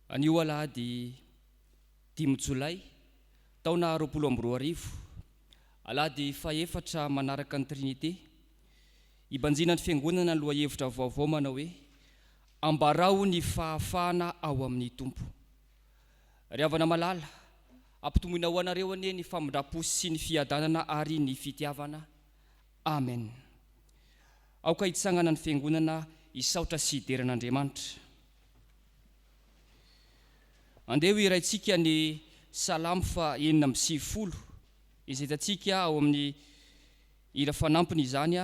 Anio alahady dimy jolay taona 2020, alahady fahefatra manaraka ny Trinite, hibanjina ny Fiangonana ny lohahevitra vaovao manao hoe, Ambarao ny fahafahana ao amin'ny Tompo. Ry havana malala, ampitomboina ho anareo anie ny famindram-po sy ny fiadanana ary ny fitiavana. Amen. Aoka hitsangana ny Fiangonana hisaotra sy hidera an'Andriamanitra. Andeha ho hiraintsika ny Salamo faha 96, izay hitantsika ao amin'ny hira fanampiny izany,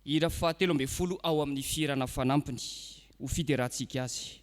hira faha 13 ao amin'ny fihirana fanampiny, ho fiderantsika Azy.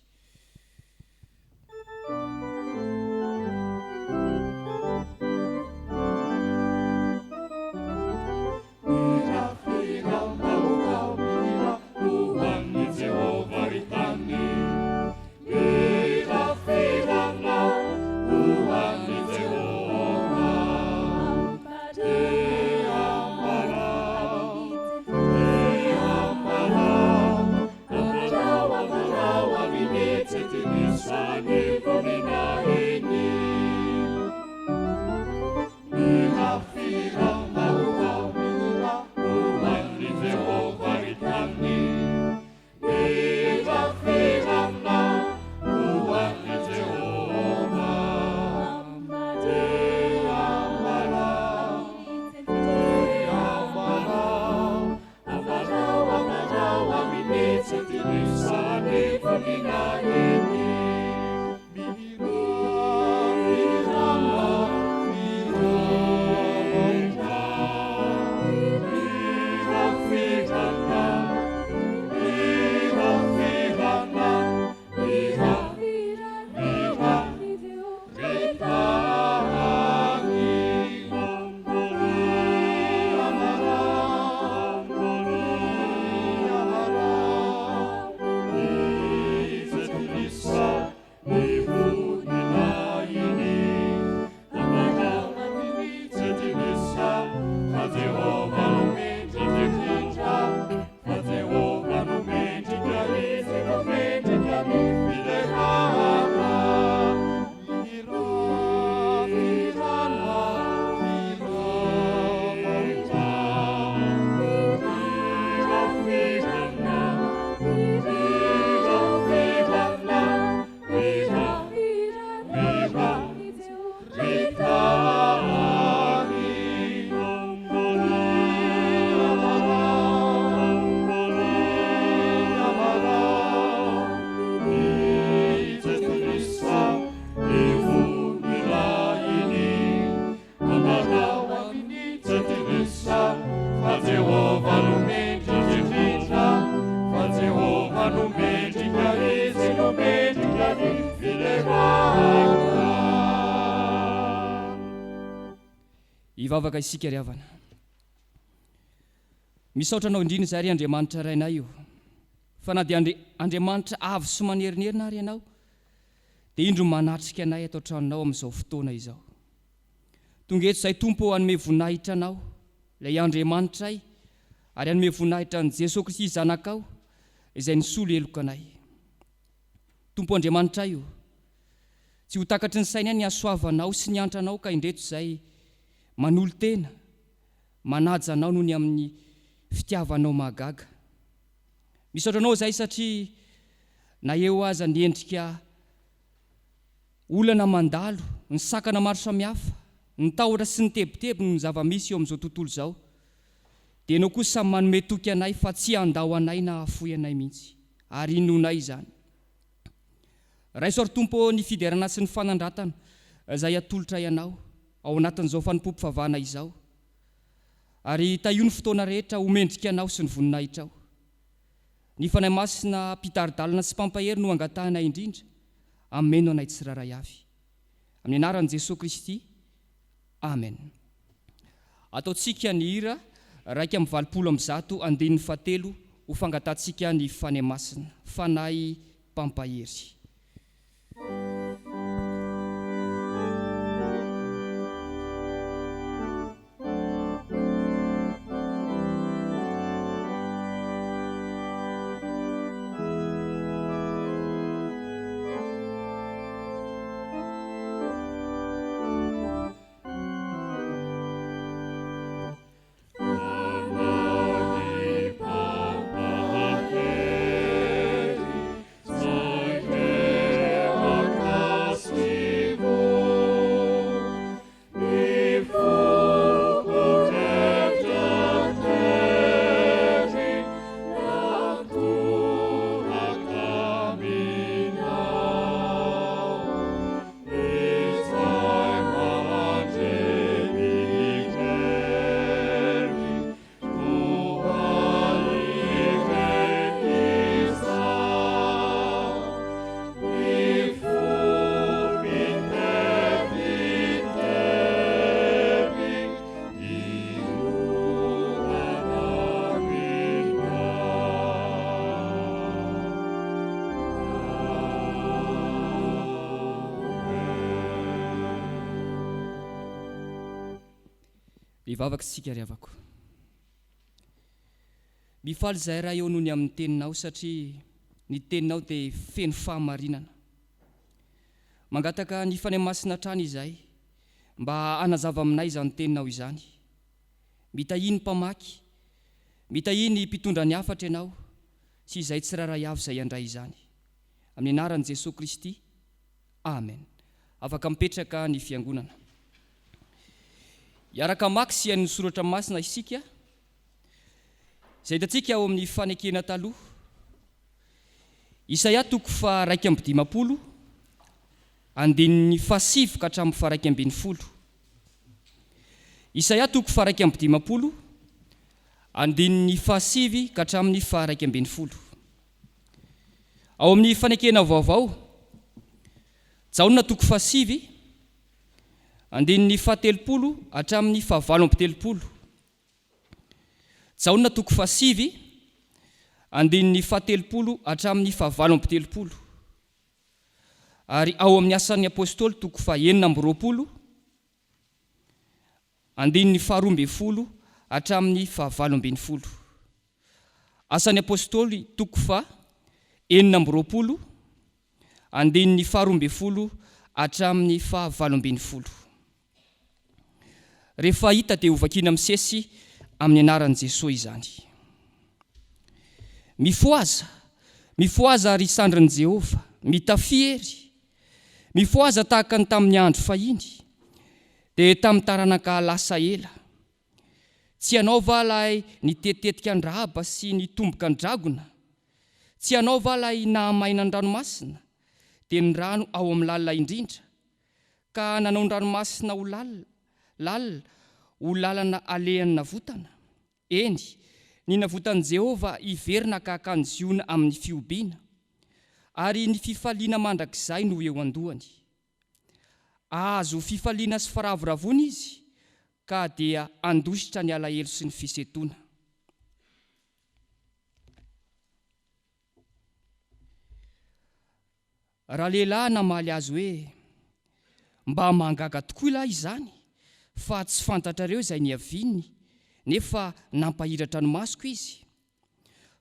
Hivavaka isika ry havana. Misaotra Anao indrindra izahay ry Andriamanitra Rainay o, fa na dia Andriamanitra avo sy manerinerina ary Ianao, dia indro manatrika anay ato an-tranonao amin'izao fotoana izao. Tonga eto izahay Tompo ô hanome voninahitra Anao, ilay Andriamanitray, ary hanome voninahitra an'i Jesoa Kristy Zanakao, izay nisolo heloka anay. Tompo Andriamanitray o, tsy ho takatry ny sainay ny hasoavanao sy ny antranao ka indreto izahay manolo-tena, manaja Anao noho ny amin'ny fitiavanao mahagaga. Misaotra Anao izahay satria na eo aza ny endrika olana mandalo, ny sakana maro samihafa, ny tahotra sy ny tebiteby noho ny zava-misy eo amin'izao tontolo izao, dia Ianao kosa manome toky anay fa tsy handao anay na hahafoy anay mihitsy, ary inoanay izany. Raiso àry Tompo ô ny fiderana sy ny fanandratana izay atolotray Anao ao anatin'izao fanompoam-pivavahana izao, ary tahio ny fotoana rehetra ho mendrika Anao sy ny voninahitrao. Ny Fanahy Masina mpitari-dalana sy mpampahery no angatahinay indrindra, ameno anay tsirairay avy. Amin'ny anaran'i Jesoa Kristy, Amen. Ataontsika ny hira 181 andininy fahatelo ho fangatahantsika ny Fanahy Masina, Fanahy mpampahery. Dia hivavaka isika ry havako. Mifaly izahay Ray ô noho ny amin'ny Teninao satria ny Teninao dia feno fahamarinana. Mangataka ny Fanahy Masina hatrany izahay mba hanazava aminay izany Teninao izany. Mitahia ny mpamaky, mitahia ny mpitondra ny hafatra Ianao sy izay tsirairay avy izay handray izany. Amin'ny anaran'i Jesoa Kristy. Amen. Afaka mipetraka ny fiangonana. Hiaraka hamaky sy hihaino ny soratra masina isika, izay hitantsika ao amin'ny Fanekena Taloha. Isaia toko faha-51, andininy fahasivy ka hatramin'ny faha-11. Isaia toko faha-51, andininy fahasivy ka hatramin'ny faha-11. Ao amin'ny Fanekena Vaovao, Jaona toko fahasivy, andininy fahatelopolo hatramin'ny fahavalo amby telopolo. Jaona toko fahasivy, andininy fahatelopolo hatramin'ny fahavalo amby telopolo. Ary ao amin'ny Asan'ny Apostoly toko fahenina amby roapolo, andininy faharoa ambin'ny folo hatramin'ny fahavalo ambin'ny folo. Asan'ny Apostoly toko faha 26, andininy faharoa ambin'ny folo hatramin'ny fahavalo ambin'ny folo. Rehefa hita dia hovakiana misesy amin'ny anaran'i Jesoa izany. Mifohaza, mifohaza ry sandrin'i Jehovah, mitafia hery. Mifohaza tahaka ny tamin'ny andro fahiny, dia tamin'ny taranaka lasa ela. Tsy ianao va ilay nitetitetika an-dRahaba sy nitomboka an-dragona? Tsy ianao va ilay nahamaina ny ranomasina, dia ny rano ao amin'ny lalina indrindra, ka nanao ny ranomasina ho lalina, lalina, ho lalana alehan'ny navotana? Eny, ny navotan'i Jehovah hiverina ka hankany Ziona amin'ny fihobiana, ary ny fifaliana mandrakizay no eo an-dohany. Hahazo fifaliana sy firavoravoana izy, ka dia handositra ny alahelo sy ny fisentoana. Ralehilahy namaly azy hoe, Mba mahagaga tokoa ilay izany fa tsy fantatrareo izay niaviany nefa nampahiratra ny masoko izy.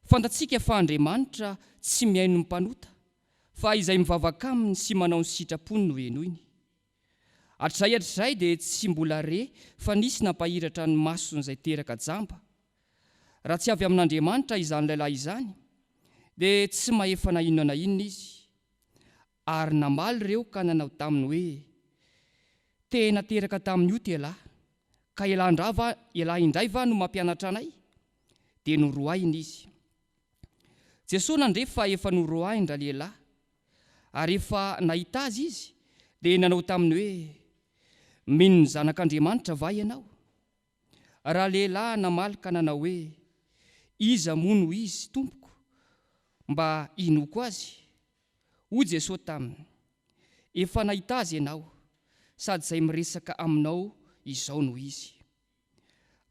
Fantatsika fa Andriamanitra tsy mihaino ny mpanota fa izay mivavaka aminy sy manao ny sitrapony no henoiny. Hatrizay hatrizay dia tsy mbola re fa nisy nampahiratra ny mason'izay teraka jamba. Raha tsy avy amin'Andriamanitra izany lehilahy izany, dia tsy mahefa na inona na inona izy. Ary namaly ireo ka nanao taminy hoe, Tena teraka tamin'ny ota ialahy, ka ialahy va, ialahy indray va no mampianatra anay? Dia noroahiny izy. Jesoa nandre fa efa noroahin-dralehilahy, ary efa nahita azy izy, dia nanao taminy hoe, Mino ny Zanak'Andriamanitra va ianao? Ralehilahy namaly ka nanao hoe, Iza moa no izy, Tompoko, mba hinoako azy? Hoy Jesoa taminy, Efa nahita azy ianao, sady izay miresaka aminao izao no izy.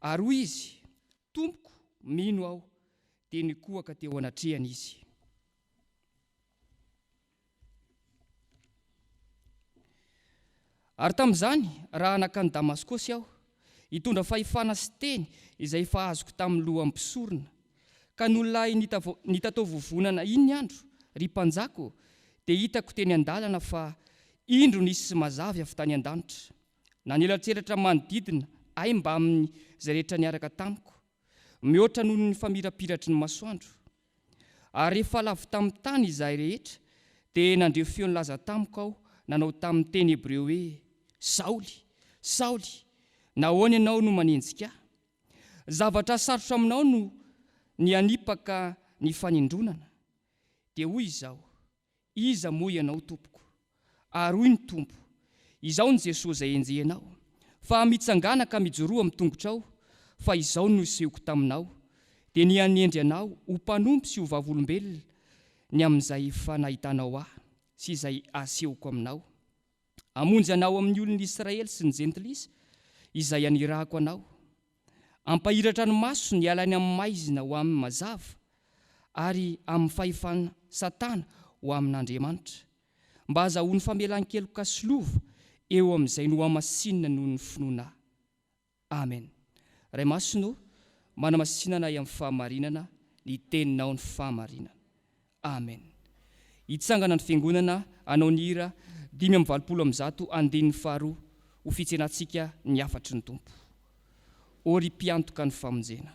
Ary hoy izy, Tompoko, mino aho. Dia nikohaka teo anatrehany izy. Ary tamin'izany, raha nankany Damaskosy aho, hitondra fahefana sy teny izay efa azoko tamin'ny lohan'ny mpisorona, ka nony lahy nitataovovonana iny ny andro, ry mpanjaka ô, dia hitako teny an-dalana fa indro nisy mazavy avy tany an-danitra, nanelatselatra manodidina ahy mbamin'izay rehetra niaraka tamiko, mihoatra noho ny famirapiratry ny masoandro. Ary rehefa lavo tamin'ny tany izahay rehetra, dia nandre feo nilaza tamiko aho nanao tamin'ny teny hebreo hoe, Saoly, Saoly, nahoana ianao no manenjika ahy? Zavatra sarotra aminao no ny hanipaka ny fanindronana. Dia hoy izaho, Iza moa ianao, Tompoko? Ary hoy ny Tompo, Izaho no Jesoa izay enjehinao. Fa mitsangàna ka mijoroa amin'ny tongotrao, fa izao no nisehoko taminao, dia ny hanendry anao ho mpanompo sy ho vavolombelona ny amin'izay efa nahitanao Ahy sy izay asehoko aminao. Hamonjy anao amin'ny olon'i Israely sy ny Jentilisa izay anirahako anao. Hampahiratra ny masony hialany amin'ny maizina ho amin'ny mazava, ary amin'ny fahefan'i Satana ho amin'Andriamanitra, mba hahazahoany famelan-keloka sy lova eo amin'izay nohamasinina noho ny finoana Ahy. Amen. Ray Masina o, manamasina anay amin'ny fahamarinana, ny Teninao ny fahamarinana. Amen. Hitsangana ny Fiangonana hanao ny hira 185 andininy faharoa ho fitsenantsika ny hafatry ny Tompo. Ô ry mpiantoka ny famonjena.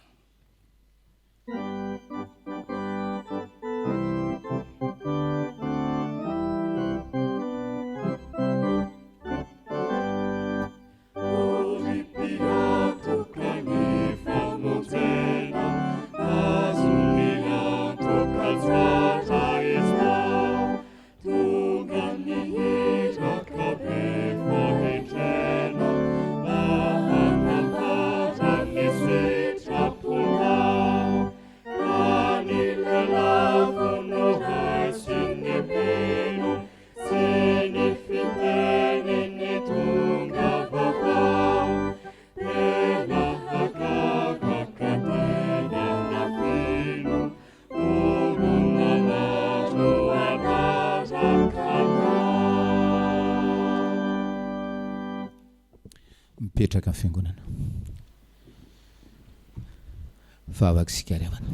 Mipetraka ny fiangonana. Vavaka isika ry havana.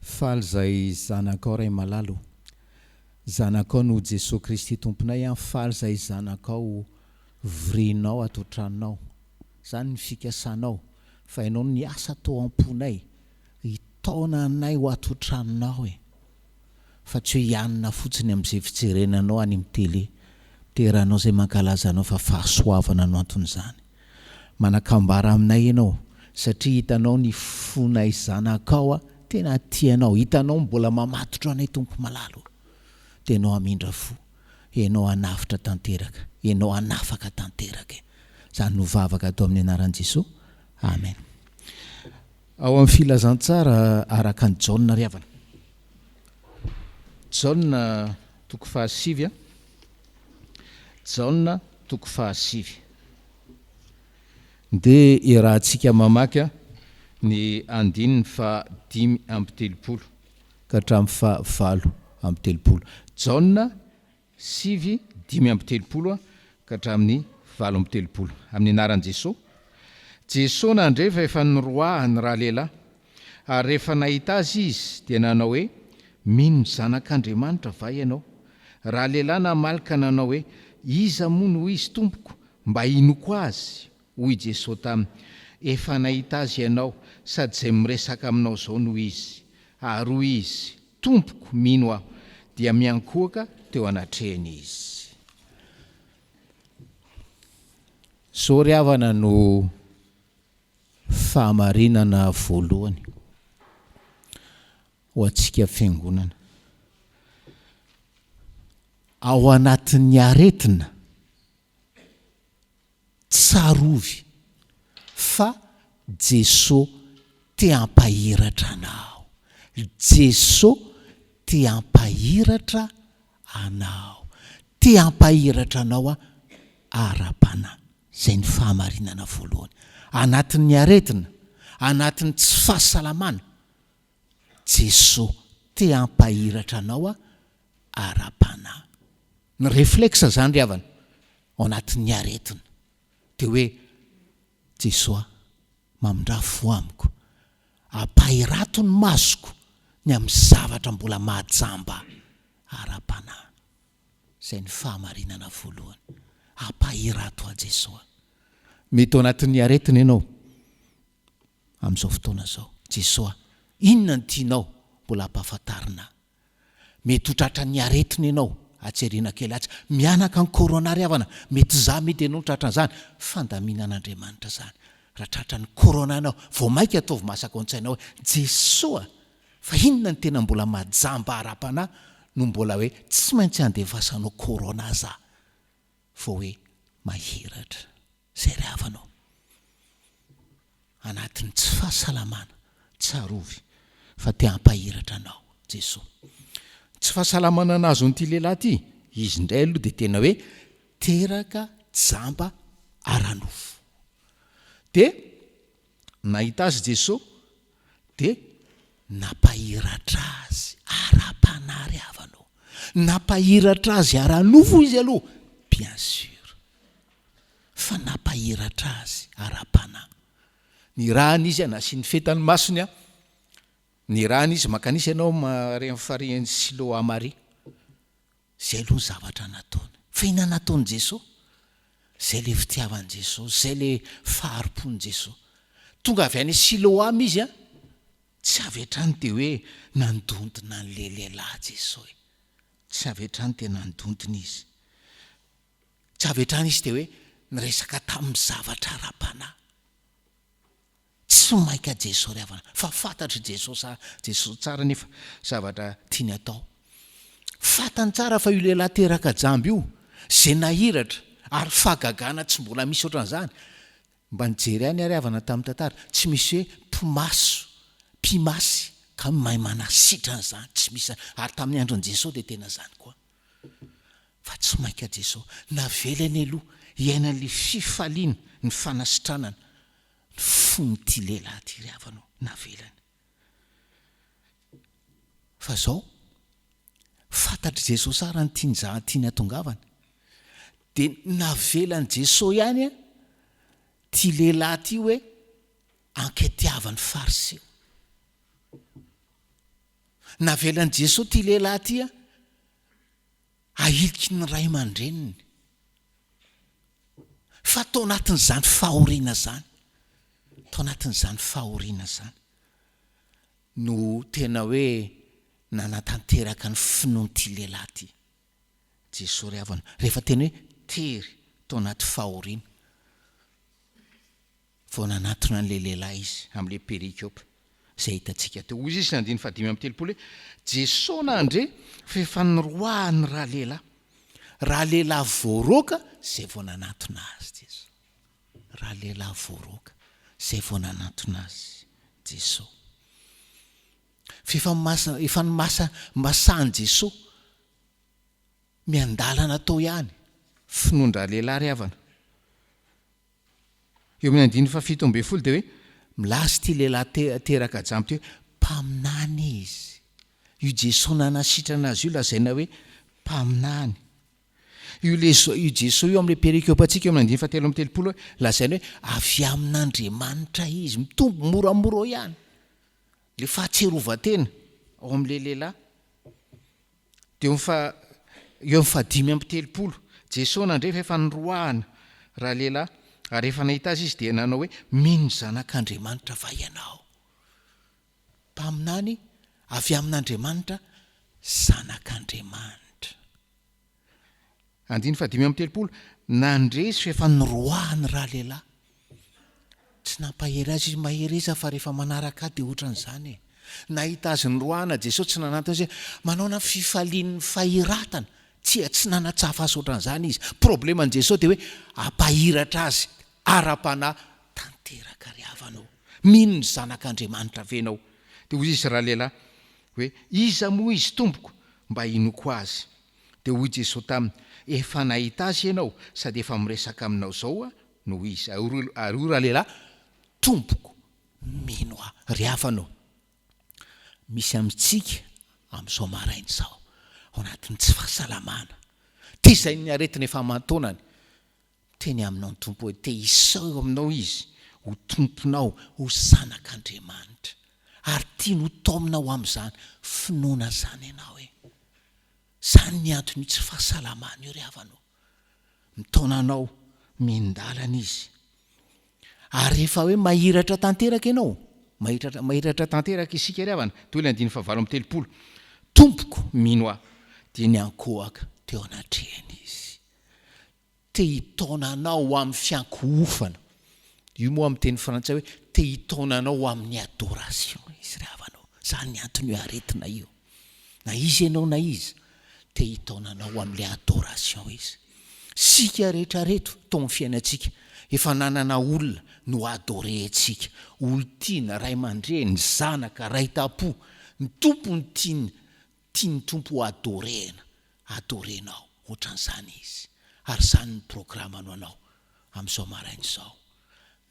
Faly zahay zanakao Ray malala o. Zanakao no Jesoa Kristy Tomponay an faly zahay zanakao vrinao ato an-tranonao. Zany ny fikasanao fa ianao no niasa tao am-ponay hitaona anay ho ato an-tranonao e. Fa tsy hoe hianina fotsiny amin'izay fijerena anao any amin'ny télé. Midera anao izay mankalaza anao fa fahasoavana no anton'izany. Manakambara aminay ianao satria hitanao ny fonay zanakao a tena tia anao hitanao mbola mamatotra anay Tompo malala o dia ianao hamindra fo ianao hanavotra tanteraka ianao hanafaka tanteraka e zany no vavaka atao amin'ny anaran'i Jesoa Amen Ao amin'ny filazantsara araka an'i Jaona ry havana Jaona toko fahasivy a Jaona toko fahasivy. Dia iarahantsika mamaky ny andininy faha 35 ka hatramin'ny faha 38. Jaona sivy, 35 ka hatramin'ny 38. Amin'ny anaran'i Jesoa. Jesoa nandre fa efa noroahany ralehilahy. Ary rehefa nahita azy izy, dia nanao hoe, Mino ny Zanak'Andriamanitra va ianao? Ralehilahy namaly ka nanao hoe, Iza moa no izy, Tompoko, mba hinoako azy? Hoy Jesoa taminy, Efa nahita azy ianao, sady izay miresaka aminao izao no izy. Ary hoy izy, Tompoko, mino aho. Dia miankohoka teo anatrehany izy. Izao ry havana no Fahamarinana voalohany ho antsika fiangonana. Ao anatin'ny aretina, tsarovy fa Jeso te hampahiratra anao. Jeso te hampahiratra anao. Te hampahiratra anao ara-panahy. Izay ny fahamarinana voalohany. Anatin'ny aretina, anatin'ny tsy fahasalamana, Jesoa te hampahiratra anao ara-panahy. Ny réflexe izany ry havana, ao anatin'ny aretina, dia hoe, Jesoa, mamindrà fo amiko, ampahirato ny masoko ny amin'ny zavatra mbola mahajamba ara-panahy. Izay ny fahamarinana voalohany. Ampahirato an'i Jesoa. Mety ao anatin'ny aretina ianao amin'izao fotoana izao. Jesoa, inona no tianao mbola hampahafantarina ahy? Mety ho tratran'ny aretina ianao atsy aoriana kely atsy. Mihanaka ny corona ry havana. Mety izaho, mety ianao no tratran'izany. Fandaminan'Andriamanitra izany. Raha tratran'ny corona ianao, vao mainka ataovy masaka ao an-tsainao hoe, Jesoa, Fa inona no tena mbola majamba ara-panahy no mbola hoe tsy maintsy andefasanao corona za vao hoe mahiratra? Zay ry havana ô! Anatin'ny tsy fahasalamana, tsarovy fa te hampahiratra anao Jesoa. Tsy fahasalamana nahazo an'ity lehilahy ity, izy indray aloha dia tena hoe teraka jamba ara-nofo. Dia Nahita azy Jesoa dia nampahiratra azy ara-panahy ry havana ô. Nampahiratra azy ara-nofo izy aloha, bien sûr. Fa nampahiratra azy ara-panahy. Nirahana izy nasiany feta ny masony, nirahana izy mankanisa ianao ary amin'ny farihin'i Siloama ary. Izay aloha ny zavatra nataony. Fa inona nataon'i Jesoa? Izay ilay fitiavan'i Jesoa, izay ilay fahari-pon'i Jesoa. Tonga avy any Siloama izy, tsy avy hatrany dia hoe nandondona an'ilay lehilahy Jesoa e. Tsy avy hatrany dia nandondona izy. Tsy avy hatrany izy dia hoe niresaka tamin'ny zavatra ara-panahy. Tsy maika Jeso ry havana, fa fantatr'i Jeso sa Jeso tsara nefa zavatra tiany atao. Fantany tsara fa io lehilahy teraka jamba io, izay nahiratra, ary fahagagana tsy mbola misy ohatran'izany, mba nijery ihany ary havana tamin'ny tantara, tsy misy hoe mpimaso, mpimasy ka mahay manasitrana izany, tsy misy izany, ary tamin'ny andron'i Jeso dia tena izany koa. Fa tsy maika Jeso, navelany aloha hiainan'ilay fifaliana ny fanasitranana, ny fon'ity lehilahy ity ry havana ô, navelany. Fa zao, fantatr'i Jesoa tsara ny tiany za, tiany hatongavana. Dia navelan'i Jesoa ihany an, ity lehilahy ity hoe anketiavan'ny Fariseo. Navelan'i Jesoa ity lehilahy ity an, Ahiliky ny ray aman-dreniny. Fa tao anatin'izany fahoriana izany, tao anatin'izany fahoriana izany no tena hoe nanatanteraka ny finoan'ity lehilahy ity. Jesoa ry havana, rehefa tena hoe tery tao anaty fahoriana. Vao nanatona an'ilay lehilahy izy, amin'ilay perikopa izay hitantsika teo. Hoy izy, andininy fahadimy amby 30 hoe, Jesoa nandre fa efa noroahany ralehilahy. Ralehilahy voaroaka izay vao nanatona azy Jesoa. Ralehilahy voaroaka izay vao nanatona azy Jesoa. Fa efa masa, efa nimasa, masahan'i Jesoa miandalana tao ihany. Finoan-dralehilahy ry havana. Eo amin'ny andininy fahafito ambin'ny folo dia hoe milaza ity lehilahy teraka jamba ity hoe mpaminany izy. Io Jesoa nanasitrana azy io lazaina hoe mpaminany. Io leso io Jesoa io amin'ilay perikopantsika eo amin'ny andininy fahatelo amby telopolo hoe lazaina hoe avy amin'Andriamanitra izy. Mitombo moramora eo ihany ilay fahatsiarovan-tena ao amin'ilay lehilahy. Dia eo amin'ny faha, eo amin'ny fahadimy amby 30, Jesoa nandre fa efa noroahana ralehilahy, ary rehefa nahita azy izy dia nanao hoe, Mino ny Zanak'Andriamanitra va ianao? Mpaminany avy amin'Andriamanitra, Zanak'Andriamanitra. Andininy fahadimy amby 30, Nandre izy fa efa noroahany ralehilahy. Tsy nampahery azy izy, mahereza fa rehefa manaraka ahy dia ohatran'izany e. Nahita azy noroahana Jesosy tsy nanantona azy hoe, manaona ny fifalian'ny fahiratana? Tsia, tsy nanatsafa azy ohatran'izany izy. Probleman'i Jesosy dia hoe hampahiratra azy ara-panahy tanteraka ry havana ô. Mino ny Zanak'Andriamanitra ve ianao? Dia hoy izy ralehilahy hoe, Iza moa izy Tompoko mba hinoako azy? Dia hoy Jesosy taminy, Efa nahita azy ianao sady efa miresaka aminao izao aho no izy. Ary hoy ralehilahy, Tompoko, mino aho. Ry havana ô, misy amintsika amin'izao maraina izao, ao anatin'ny tsy fahasalamana, tezain'ny aretina efa aman-taonany, miteny aminao ny Tompo hoe, te hiseho aminao Izy ho Tomponao, ho Zanak'Andriamanitra. Ary tiany ho taomina ho amin'izany finoana izany ianao e. Izany ny anton'io tsy fahasalamana io ry havana ô. Mitaona anao miandalana izy. Ary rehefa hoe mahiratra tanteraka ianao, mahiratra, mahiratra tanteraka isika ry havana, toy ilay andininy fahavalo amby 30, Tompoko, mino aho, dia niankohoka teo anatrehany izy. Te hitaona anao ho amin'ny fiankohofana. Io moa amin'ny teny frantsay hoe te hitaona anao ho amin'ny adoration izy ry havana ô. Izany ny anton'io aretina io. Na iza ianao na iza, te hitaona anao ho amin'ilay adoration izy. Isika rehetra reto tao amin'ny fiainantsika, efa nanana olona no adorer-tsika. Olon-tiana, ray aman-dreny, zanaka, ray tam-po. Ny Tompo no tiany, tian'ny Tompo ho adorer-na, adorer-nao. Ohatran'izany izy. Ary izany ny programany ho anao amin'izao maraina izao.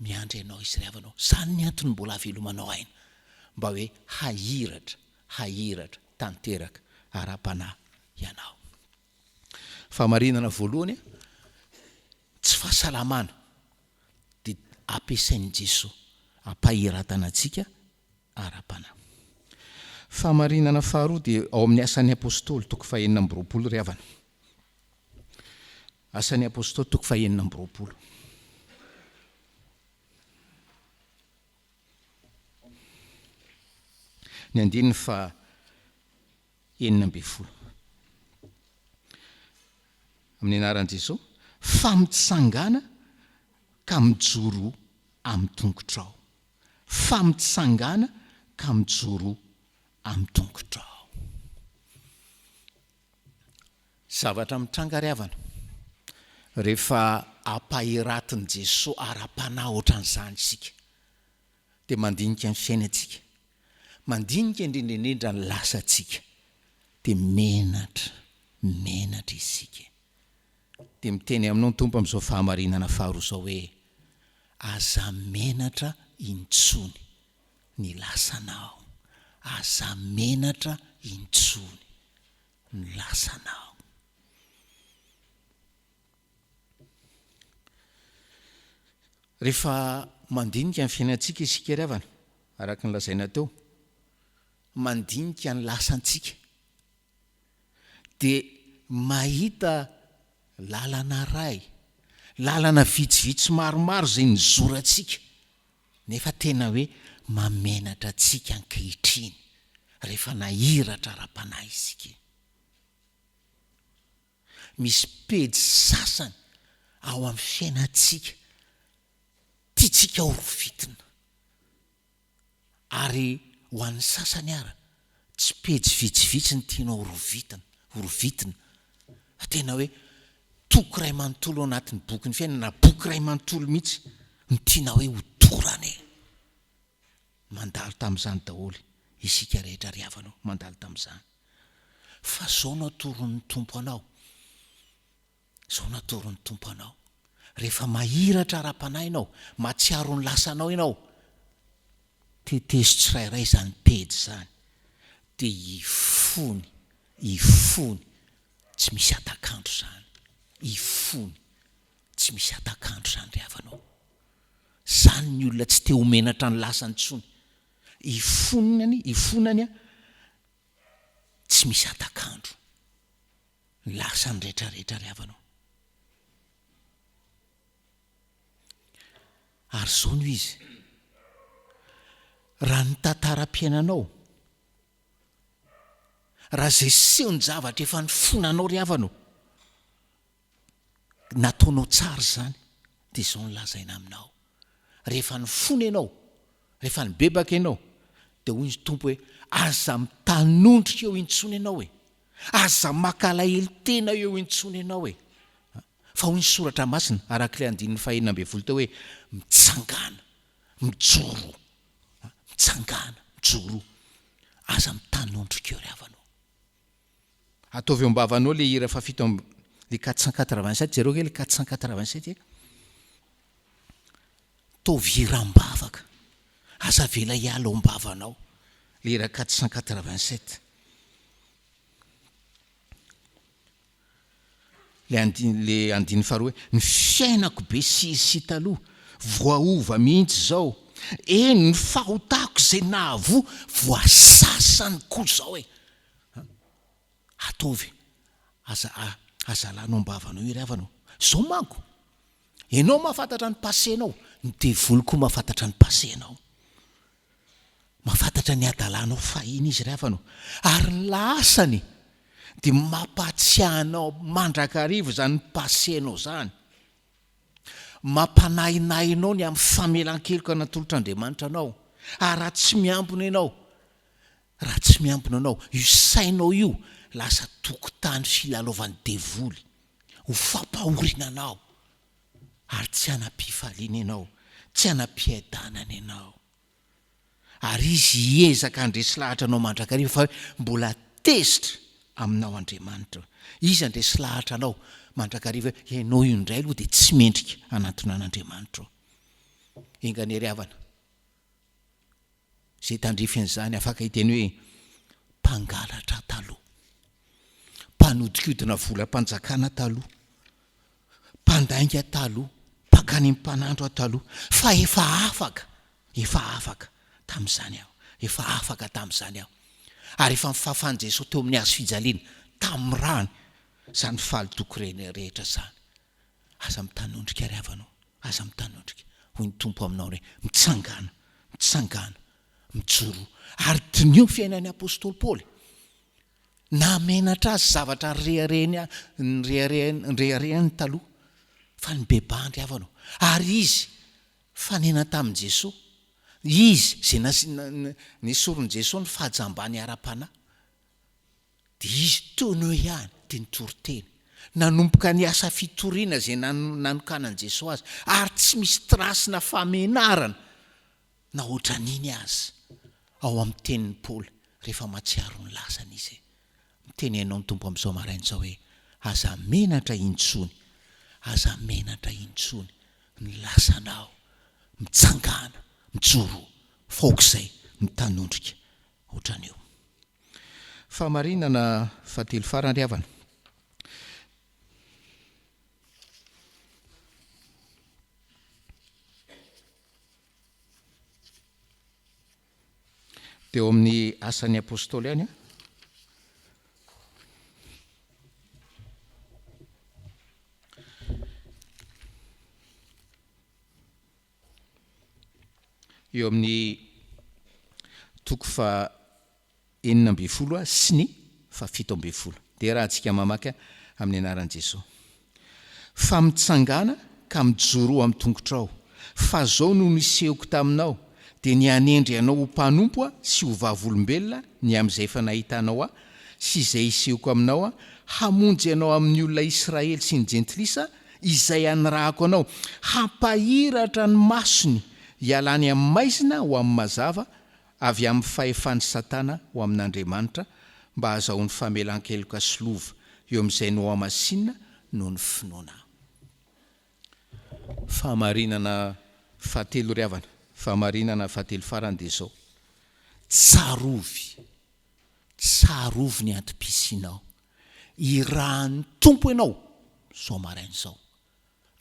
Miandry anao izy ry havana ô. Izany ny antony mbola havelomanao aina. Mba hoe hahiratra hahiratra tanteraka ara-panahy ianao. Fahamarinana voalohany, tsy fahasalamana. ampiasain'i Jesoa hampahiratana antsika ara-panahy. Fahamarinana faharoa dia ao amin'ny Asan'ny Apostoly toko fahenina amby 20 ry havana. Asan'ny Apostoly toko fahenina amby 20. Ny andininy faha 16. Amin'ny anaran'i Jesoa, fa mitsangàna ka mijoroa amin'ny tongotrao. Fa mitsangàna ka mijoroa amin'ny tongotrao. Zavatra mitranga ry havana, rehefa ampahiratin'i Jesoa ara-panahy ohatran'izany isika, dia mandinika ny fiainantsika, mandinika indrindra indrindra ny lasantsika, dia menatra, menatra isika. Dia miteny aminao ny Tompo amin'izao fahamarinana faharoa izao hoe, aza menatra intsony ny lasanao, aza menatra intsony ny lasanao. Rehefa mandinika ny fiainantsika isika ry havana, araka ny lazaina teo, mandinika ny lasantsika, dia mahita lalana iray, lalana vitsivitsy maromaro izay nizorantsika, nefa tena hoe mahamenatra antsika ankehitriny, rehefa nahiratra ara-panahy isika. Misy pejy sasany ao amin'ny fiainantsika tiantsika horovitina. Ary ho an'ny sasany ara, tsy pejy vitsivitsy no tianao horovitina, horovitina, fa tena hoe toko iray manontolo ao anatin'ny bokin'ny fiainana, na boky iray manontolo mihitsy no tianao hoe hodorana e! Mandalo tamin'izany daholo isika rehetra ry havana ô, mandalo tamin'izany. Fa izao no atoron'ny Tompo anao, izao no atoron'ny Tompo anao, rehefa mahiratra ara-panahy ianao, mahatsiaro ny lasanao ianao, tetezo tsirairay izany pejy izany, dia hifony, hifony, tsy misy hatak'andro izany, hifony, tsy misy hatak'andro izany ry havana ô. Izany ny olona tsy te ho menatra ny lasany intsony. Ifonany, ifonany tsy misy hatak'andro. Ny lasany rehetrarehetra ry havana ô. Ary izao no izy, raha ny tantaram-piainanao, raha izay sehon-javatra efa nifonanao ry havana ô, nataonao tsara izany dia izao no lazaina aminao, rehefa nifona ianao, rehefa nibebaka ianao, dia hoy ny Tompo hoe, aza mitanondrika eo intsony ianao e, aza maka alahelo tena eo intsony ianao e, fa hoy ny Soratra Masina, araka ilay andininy fahenina ambin'ny folo teo hoe, mitsangàna, mijoroa, mitsangàna, mijoroa, aza mitanondrika eo ry havana ô. Ataovy eo am-bavanao le hira fahafito amby le 487, jereo kely 487 e. Ataovy hira am-bavaka. Aza avela hiala ao am-bavanao le hira 487. Le andiny le andiny faharoa hoe ny fiainako be sirisy taloha voaova mihitsy izao, eny ny fahotako izay nahavoa voasasany koa izao e. Ataovy, aza aza alanao am-bavanao io ry havana ô. Izao manko, ianao mahafantatra ny passé-nao, ny devoly koa mahafantatra ny passé-nao. Mahafantatra ny hadalanao fahiny izy ry havana ô. Ary ny lahasany dia mampahatsiahy anao mandrakariva izany passé-nao izany. Mampanahinahy anao ny amin'ny famelan-keloka natolotr'Andriamanitra anao. Ary raha tsy miambina ianao, Raha tsy miambina anao, io sainao io lasa tokotany filalaovan'ny devoly ho fampahoriana anao ary tsy hanam-pifaliana ianao, tsy hanam-piadanana ianao. Ary izy hiezaka handresy lahatra anao mandrakariva fa hoe mbola tezitra aminao Andriamanitra. Izy handresy lahatra anao mandrakariva hoe ianao io indray aloha dia tsy mendrika hanantona an'Andriamanitra. Enga anie ry havana. Izay tandrify an'izany afaka hiteny hoe mpangalatra taloha, mpanodikodina volam-panjakana taloha, mpandainga taloha, mpaka. Nankany amin'ny mpanandro aho taloha, fa efa afaka, efa afaka tamin'izany aho, efa afaka tamin'izany aho. Ary efa nofafan'i Jesoa teo amin'ny hazo fijaliana, tamin'ny rany, izany fahalotoako rehetra izany. Aza mitanondrika ry havana o, aza mitanondrika. Hoy ny Tompo aminao hoe, mitsangàna, mitsangàna, mijoroa. Ary diniho ny fiainan'ny apostoly Paoly. Nahamenatra azy zavatra nireharehany nireharehany taloha, fa nibebahany ry havana o. Ary izy, fanena tamin'i Jesoa, izy izay nesorin'i Jesoa ny fahajambany ara-panahy, dia izy teo no eo ihany dia nitory teny. Nanomboka ny asa fitoriana izay nanokanan'i Jesoa azy, ary tsy misy trace na famenarana na ohatran'iny aza ao amin'ny tenin'i Paoly rehefa mahatsiaro ny lasany izy. Miteny anao ny Tompo amin'izao maraina izao hoe, aza menatra intsony, aza menatra intsony ny lasanao, mitsangàna, mijoroa, fa aok'izay mitanondrika ohatran'io. Fahamarinana fahatelo farany ry havana. Teo amin'ny Asan'ny Apostoly ihany. Eo amin'ny toko faha 16 sy ny faha 17. Dia arahantsika mamaky amin'ny anaran'i Jesoa. Fa mitsangàna ka mijoroa amin'ny tongotrao, fa zao no nisehoko taminao, dia ny hanendry anao ho mpanompo Aho sy ho vavolombelona ny amin'izay efa nahitanao Ahy sy izay hisehoko aminao Aho, hamonjy anao amin'ny olona Israely sy ny Jentilisa izay anirahako anao, hampahiratra ny masony hialany amin'ny maizina ho amin'ny mazava, avy amin'ny fahefan'i Satana ho amin'Andriamanitra, mba hahazahoany famelan-keloka sy lova eo amin'izay nohamasinina noho ny finoana. Fahamarinana fahatelo ry havana, fahamarinana fahatelo farany dia izao, Tsarovy, tsarovy ny antom-pisianao. Irahan'ny Tompo ianao izao maraina izao,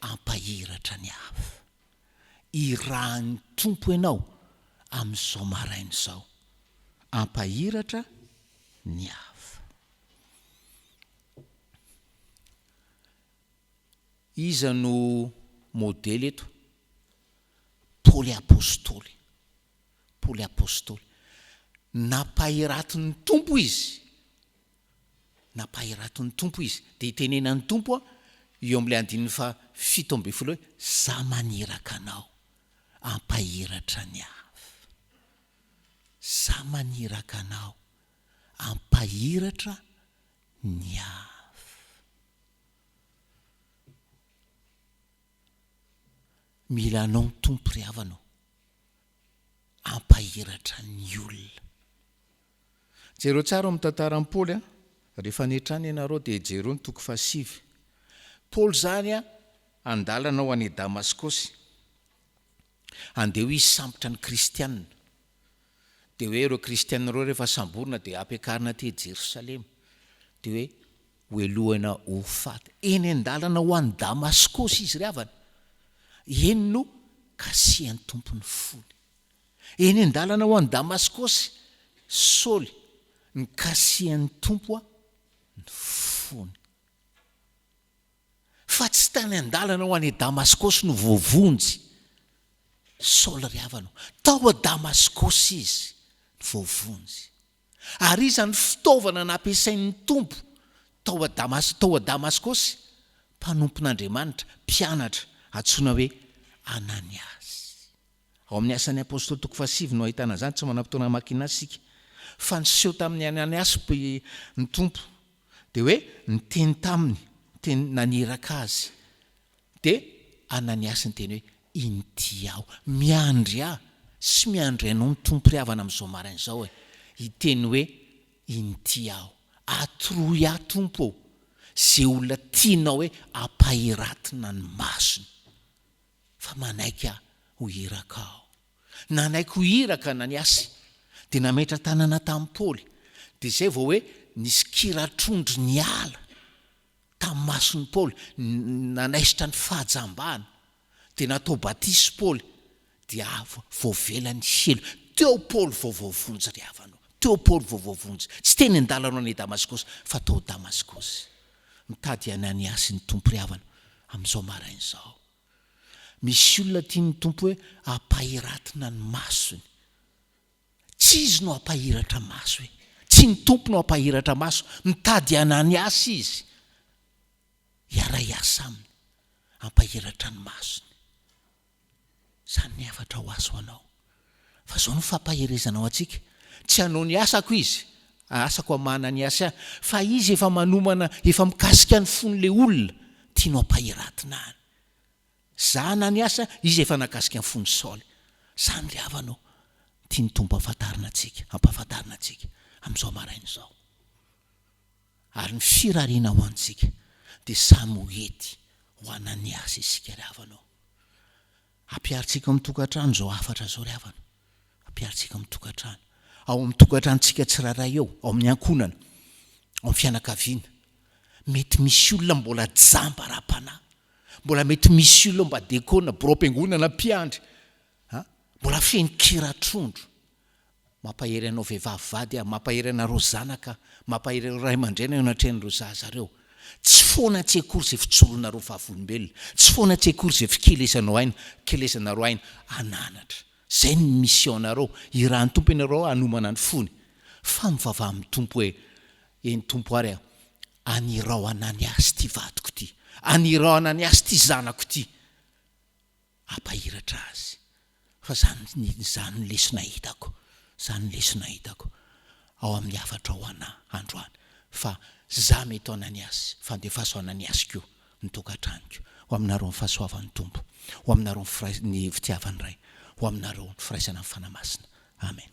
hampahiratra ny hafa. Irahan'ny Tompo ianao amin'izao maraina izao, hampahiratra ny hafa. Iza no modely eto? Paoly Apostoly. Paoly Apostoly. Nampahiratin'ny Tompo izy. Nampahiratin'ny Tompo izy. Dia itenenan'ny Tompo eo amin'ilay andininy faha 17 hoe, Za maniraka anao hampahiratra ny hafa. Za maniraka anao hampahiratra ny hafa. Mila anao ny Tompo ry havana ô. Hampahiratra ny olona. Jereo tsara ao amin'ny tantaran'i Paoly a, rehefa any an-trano ianareo dia jereo ny toko fahasivy. Paoly izany a, an-dalana ho any Damaskosy. Andeha ho izy hisambotra ny kristiana. Dia hoe ireo kristiana ireo rehefa samborina dia ampiakarina aty Jerosalema. Dia hoe hohelohina ho faty. Eny an-dalana ho any Damaskosy izy ry havana. Eny no kasihan'ny Tompo ny fony. Eny an-dalana ho any Damaskosy, Saoly, nikasihan'ny Tompo ny fony. Fa tsy tany an-dalana ho any Damaskosy no voavonjy Saoly ry havana o. Tao Damaskosy izy no voavonjy. Ary iza ny fitaovana nampiasain'ny Tompo tao Damas, tao Damaskosy? Mpanompon'Andriamanitra, mpianatra, antsoina hoe Ananiasy. Ao amin'ny Asan'ny Apostoly toko fahasivy no ahitana izany, tsy manam-potoana hamakiana azy isika. Fa niseho tamin'i Ananiasy ny Tompo, dia hoe niteny taminy, niteny, naniraka azy. Dia Ananiasy niteny hoe, Inty aho. Miandry ahy sy miandry anao ny Tompo ry havana amin'izao maraina izao e, hiteny hoe, Inty aho. Atoroy ahy Tompo ô, ze olona tianao hoe ampahiratina ny masony, fa manaiky aho ho irakao. Nanaiky ho iraka Ananiasy, dia nametra-tanana tamin'i Paoly, dia izay vao hoe nisy kira-trondro niala. tamin'ny mason'i Paoly, nanaisotra ny fahajambana. Dia natao batisa Paoly, dia voavela ny helo. Teo Paoly vao voavonjy ry havana o. Teo Paoly vao voavonjy. Tsy teny an-dalana ho any Damaskosy, fa tao Damaskosy. Mitady Ananiasy ny Tompo ry havana, amin'izao maraina izao. Misy olona tian'ny Tompo hoe ampahiratina ny masony. Tsy izy no hampahiratra maso e. Tsy ny Tompo no hampahiratra maso. Mitady Ananiasy izy. Hiara-hiasa aminy. Hampahiratra ny masony. Izany ny hafatra ho azy ho anao. Fa izao no fampaherezana ho antsika. Tsy hanao ny asako izy. Asako hamahana ny asa ahy. Fa izy efa manomana, efa mikasika ny fon'ilay olona. Tianao hampahiratina any. Za na ny asa, izy efa nakasika ny fon'i Saoly. Zany ry havana ô, tian'ny Tompo hafantarina antsika, hampahafantarina antsika amin'izao maraina izao. Ary ny firariana ho antsika dia samy ho hety ho an'Aniasy isika ry havana ô. Ampiharintsika ao amin'ny tokantrano izao hafatra izao ry havana. Ampiharintsika ao amin'ny tokantrano. Ao amin'ny tokantranontsika tsirairay eo, ao amin'ny ankohonana, ao amin'ny fianakaviana. Mety misy olona mbola jamba ara-panahy. Mbola mety misy olona mba dekona, biraom-piangonana, mpiandry, a, mbola feno kira-trondro. Mampahery anao vehivavy vady aho, mampahery anareo zanaka aho, mampahery ireo ray aman-dreny eo anatrehan'ireo zaza ireo. Tsy foana tsy akory izay fijoroanareo vavolombelona, tsy foana tsy akory izay fikelezanao aina, fikelezanareo aina hananatra. Izay ny mission-nareo, irahan'ny Tompo ianareo hanomana ny fony. Fa mivavaha amin'ny Tompo hoe, Eny Tompo ary a, Anirao Ananiasy ity vadiko ity, anirao Ananiasy ity zanako ity. Hampahiratra azy. Fa izany, izany no lesona hitako, izany no lesona hitako ao amin'ny hafatra ho anà androany. Fa za mety ho Ananiasy, fa andefaso Ananiasy koa ny tokantranoko. Ho aminareo ny fahasoavan'ny Tompo, ho aminareo ny firai-, ny fitiavan'ny Ray, ho aminareo ny firaisana amin'ny Fanahy Masina. Amen.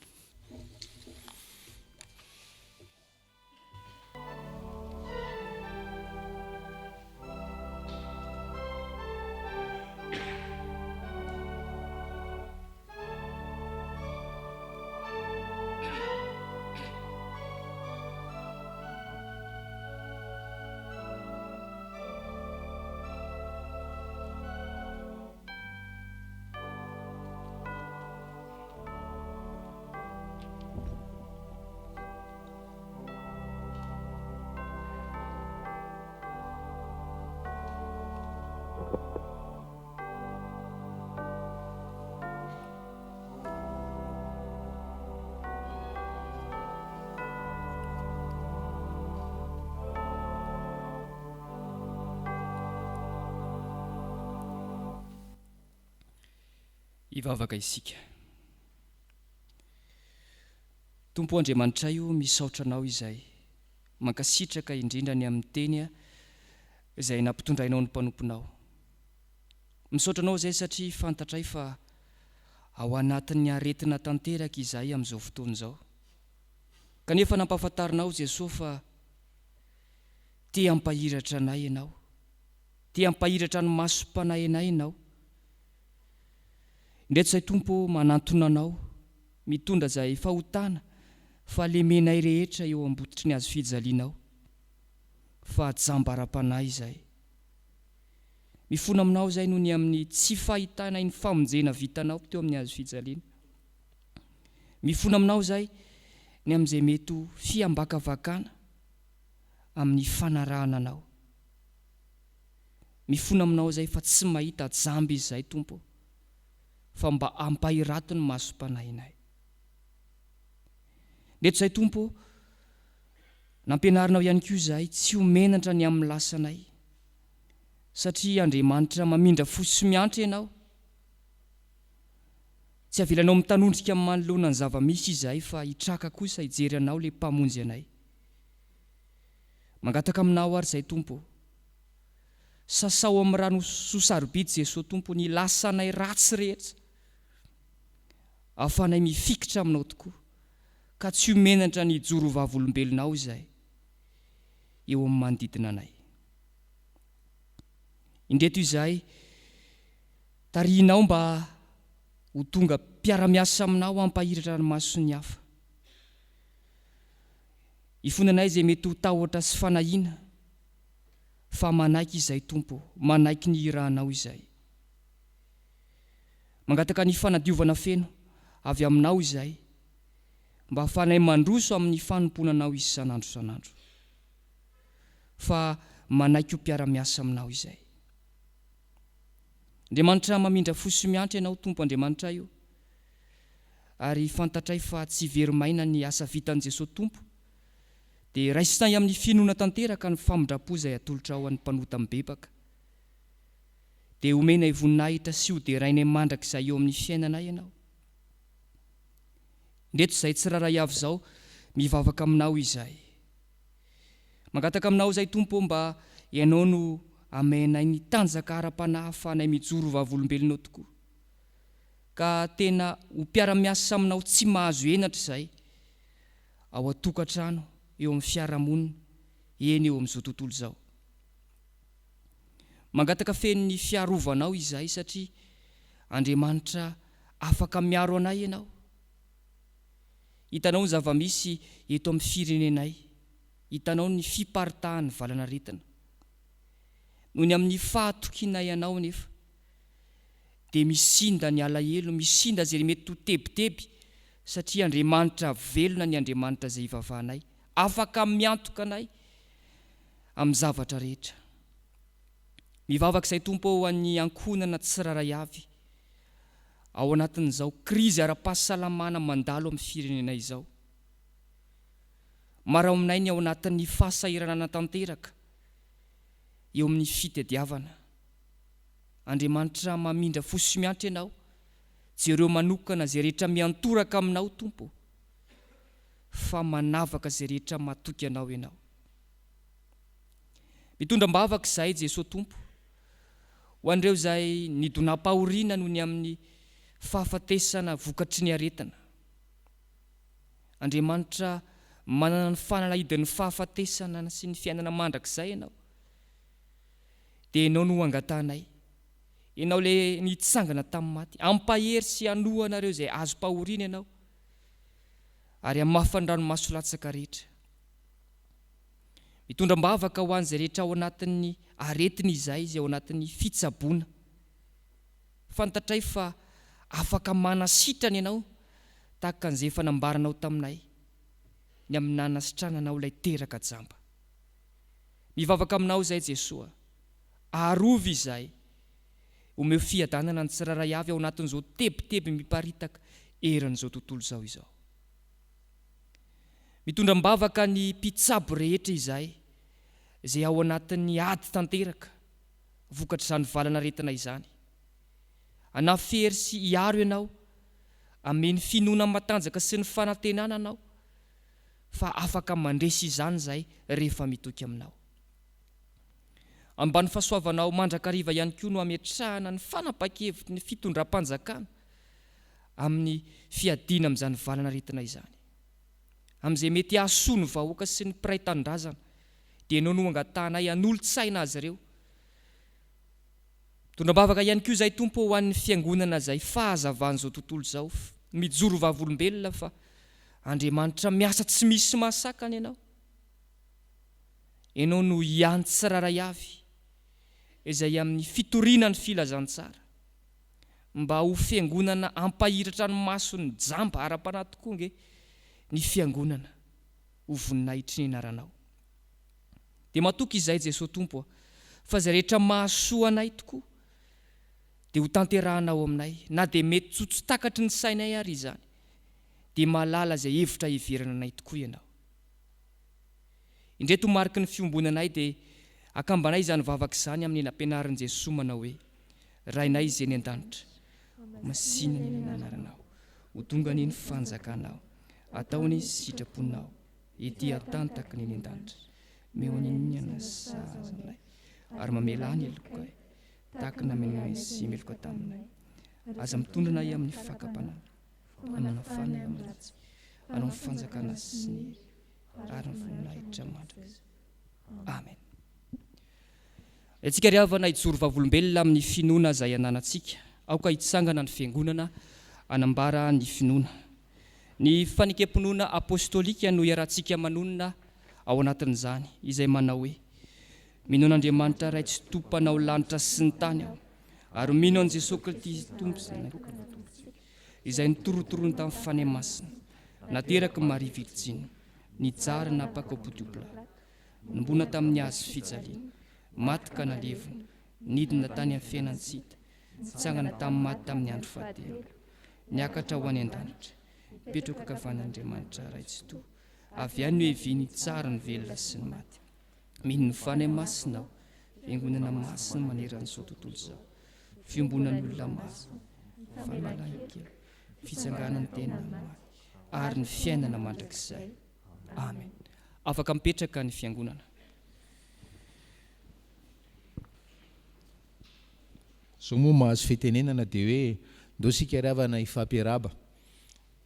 Hivavaka isika. Tompo Andriamanitray o, misaotra Anao izay mankasitraka indrindra ny amin'ny teny izay nampitondrainao ny mpanomponao. Misaotra Anao izay satria fantatray fa ao anatin'ny aretina tanteraka izahay amin'izao fotoana izao. Kanefa nampahafantarinao Jesoa fa te hampahiratra anay Ianao, te hampahiratra ny masom-panahy anay Ianao. Indreto izay Tompo ô, manantona Anao, mitondra izay fahotana, fahalemenay rehetra eo ambototry ny hazofijalianao, fa jamba ara-panahy izahay. Mifona Aminao izahay noho ny amin'ny tsy fahitanay ny famonjena vitanao teo amin'ny hazofijaliana. Mifona Aminao izahay ny amin'izay mety ho fiambakavakana amin'ny fanarahana Anao. Mifona Aminao izahay fa tsy mahita jamba izahay, Tompo ô, fa mba ampahirato ny masom-panahinay. Ndeto izahay, Tompo ô, nampianarinao ihany koa izahay tsy ho menatra ny amin'ny lasanay, satria Andriamanitra mamindra fo sy miantra Ianao. Tsy avelanao mitanondrika manoloana ny zava-misy izahay fa hitraka kosa hijery Anao ilay Mpamonjy anay. Mangataka Aminao ary izahay Tompo ô. Sasao amin'ny rano soa sarobidy Jesoa Tompo ny lasanay ratsy rehetra ahafahanay mifikitra Aminao tokoa ka tsy ho menatra ny hijoro ho vavolombelonao izahay eo amin'ny manodidina anay. Indreto izahay tarihinao mba ho tonga mpiara-miasa Aminao hampahiratra ny mason'ny hafa. Ifonanay izay mety ho tahotra sy fanahiana fa manaiky izay Tompo ô, manaiky ny hirahanao izay. Mangataka ny fanadiovana feno avy Aminao izahay mba hahafahanay mandroso amin'ny fanompoana Anao isan'andro isan'andro. Fa manaiky ho mpiara-miasa Aminao izahay. Andriamanitra mamindra fo sy miantra Ianao Tompo Andriamanitray o! Ary fantatray fa tsy very maina ny asa vitan'i Jesoa Tompo dia raisinay amin'ny finoana tanteraka ny famindram-po izay atolotrao an'ny mpanota mibebaka. Dia omenay voninahitra sy ho derainay mandrakizay eo amin'ny fiainanay Ianao. Indreto izahay tsirairay avy izao mivavaka Aminao izahay. Mangataka Aminao izahay Tompo ô mba Ianao no amenay ny tanjaka ara-panahy ahafahanay mijoro ho vavolombelonao tokoa. Ka tena ho mpiara-miasa Aminao tsy mahazo henatra izahay ao an-tokantrano, eo amin'ny fiarahamonina, eny eo amin'izao tontolo izao. Mangataka feno ny fiarovanao izahay satria Andriamanitra afaka miaro anay Ianao. Hitanao ny zava-misy eto amin'ny firenenay, hitanao ny fiparitahan'ny valanaretina. Noho ny amin'ny fahatokianay Anao anefa dia misinda ny alahelo, misinda izay mety ho tebiteby satria Andriamanitra velona ny Andriamanitra izay ivavahanay, afaka miantoka anay amin'ny zavatra rehetra. Mivavaka izay Tompo ô ho an'ny ankohonana tsirairay avy ao anatin'izao krizy ara-pahasalamana mandalo amin'ny firenena izao. Maro aminay ny ao anatin'ny fahasahiranana tanteraka eo amin'ny fitadiavana. Andriamanitra mamindra fo sy miantra Ianao, jereo manokana izay rehetra miantoraka aminao Tompo fa manavaka izay rehetra matoky Anao Ianao. Mitondra am-bavaka izahay Jesoa Tompo ho an'ireo izay nidonam-pahoriana noho ny amin'ny fahafatesana vokatry ny aretina. Andriamanitra manana ny fanalahidin'ny fahafatesana sy ny fiainana mandrakizay Ianao. Dia Ianao no angatahanay. Ianao ilay nitsangana tamin'ny maty. Hampahery sy hanohana ireo izay azom-pahoriana Ianao ary hamafa ny ranomaso latsaka rehetra. Mitondra am-bavaka ho an'izay rehetra ao anatin'ny aretina izahay, izay ao anatin'ny fitsaboana. Fantatray fa afaka manasitrana Ianao tahaka an'izay efa nambaranao taminay ny amin'ny nanasitrananao ilay teraka jamba. Mivavaka aminao izahay Jesoa, arovy izahay, omeo fiadanana ny tsirairay avy ao anatin'izao tebiteby miparitaka eran'izao tontolo izao izao. Mitondra am-bavaka ny mpitsabo rehetra izahay izay ao anatin'ny ady tanteraka vokatr'izany valan'aretina izany. Hanafy hery sy hiaro ianao, ameno finoana matanjaka sy ny fanantenana anao fa afaka mandresy izany izahay rehefa mitoky aminao. Ambany fahasoavanao mandrakariva ihany koa no ametrahana ny fanapahan-kevitry ny fitondram-panjakana amin'ny fiadiana amin'izany valan'aretina izany. Amin'izay mety hahasoa ny vahoaka sy ny mpiray tanindrazana, dia ianao no angatahanay hanolo-tsaina azy ireo. Mitondra am-bavaka ihany koa izahay Tompo ô ho an'ny Fiangonana izay fahazavan'izao tontolo izao, mijoro vavolombelona fa Andriamanitra miasa tsy misy mahasakana Ianao. Ianao no ihany tsirairay avy izay amin'ny fitoriana ny filazantsara. Mba ho fiangonana hampahiratra ny mason'ny jamba ara-panahy tokoa ange ny fiangonana ho voninahitry ny anaranao. Dia matoky izahay Jesoa Tompo a, fa izay rehetra mahasoa anay tokoa dia ho tanterahanao aminay, na dia mety tsy ho tsy takatry ny sainay ary izany, dia mahalala izay hevitra hiheverana anay tokoa Ianao. Indreto mariky ny fiombonanay dia akambanay izany vavaka izany amin'ny nampianarin'i Jesoa manao hoe, Rainay izay any an-danitra, ho masina anie ny anaranao, ho tonga anie ny fanjakanao, atao anie ny sitraponao, ety an-tany tahaka ny any an-danitra. Omeo anie ny hanina sahaza anay, ary mamelà ny helokay, tahaka ny namelanay izay meloka taminay. Aza mitondra anay amin'ny fakam-panahy, fa manafaha anay amin'ny ratsy. Anao ny fanjakana sy ny hery ary ny voninahitra mandrakizay. Amen. Antsika ry havana hijoro vavolombelona amin'ny finoana izay ananantsika. Aoka hitsangana ny Fiangonana hanambara ny finoana. Ny fanekem-pinoana apostolika no iarahantsika manonona ao anatin'izany, izay manao hoe, Mino an'Andriamanitra Ray Tsitoha Mpanao lanitra sy ny tany aho. Ary mino an'i Jesoa Kristy Tompo Zanaka, izay notorotoroiny tamin'ny Fanahy Masina, nateraky Maria Virjiny, nijaly napaka ho Potiopla, nombona tamin'ny hazo fijaliana, maty ka nalevina, nidina tany amin'ny fiainan-tsy hita, nitsangana tamin'ny maty tamin'ny andro fahatelo, niakatra ho any an-danitra, mipetraka ankavan'Andriamanitra Ray Tsitoha, avy any no hiaviany hitsara ny velona sy ny maty. Mino ny Fanahy Masina aho, Fiangonana masina manerana izao tontolo izao, fiombonan'ny olona masina, famelan-keloka, fitsanganan'ny tena amin'ny maty, ary ny fiainana mandrakizay. Amen. Afaka mipetraka ny fiangonana. Zao moa mahazo fitenenana dia hoe ndao isika ry havana hifampiarahaba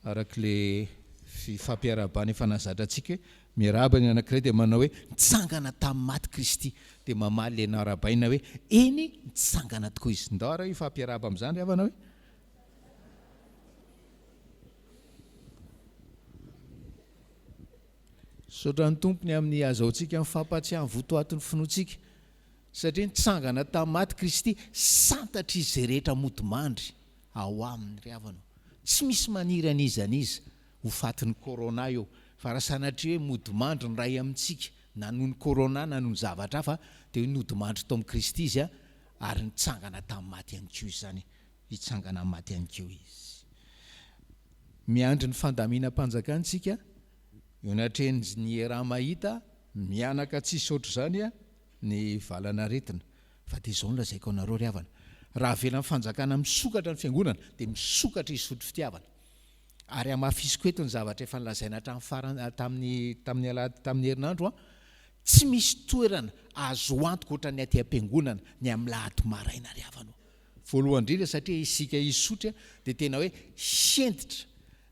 araka ilay fifampiarahabana efa nahazatra antsika hoe miarahaba ny anankiray dia manao hoe nitsangana tamin'ny maty Kristy dia mamaly ilay narahabaina hoe eny nitsangana tokoa izy. Ndao ary hifampiarahaba amin'izany ry havana hoe. Misaotra ny Tompo ny amin'ny ahazahoantsika mifampahatsiahy ny votoatin'ny finoantsika, satria nitsangana tamin'ny maty Kristy, santatr'izy izay rehetra mody mandry ao aminy ry havana ô. Tsy misy maniry an'iza n'iza ho fatin'ny corona eo, fa raha sanatria hoe mody mandry ny iray amintsika, na noho ny corona na noho ny zavatra hafa, dia hoe nody mandry tao amin'i Kristy izy ary nitsangana tamin'ny maty ihany koa izy izany, hitsangana amin'ny maty ihany koa izy. Miandry ny fandaminam-panjakana isika, eo anatrehan'ny iaraha-mahita, mihanaka tsisy ohatr'izany ny valan'aretina. Fa dia izao no lazaiko anareo ry havana, raha avelan'ny fanjakana misokatra ny fiangonana, dia misokatra hisotro fitiavana. Ary hamafisiko eto ny zavatra efa nolazaina hatramin'ny farany, tamin'ny, tamin'ny alahady, tamin'ny herinandro an, tsy misy toerana azo antoka ohatran'ny aty am-piangonana ny amin'ny lahady maraina ry havana ô. Voalohany indrindra satria isika Isotry dia tena hoe hentitra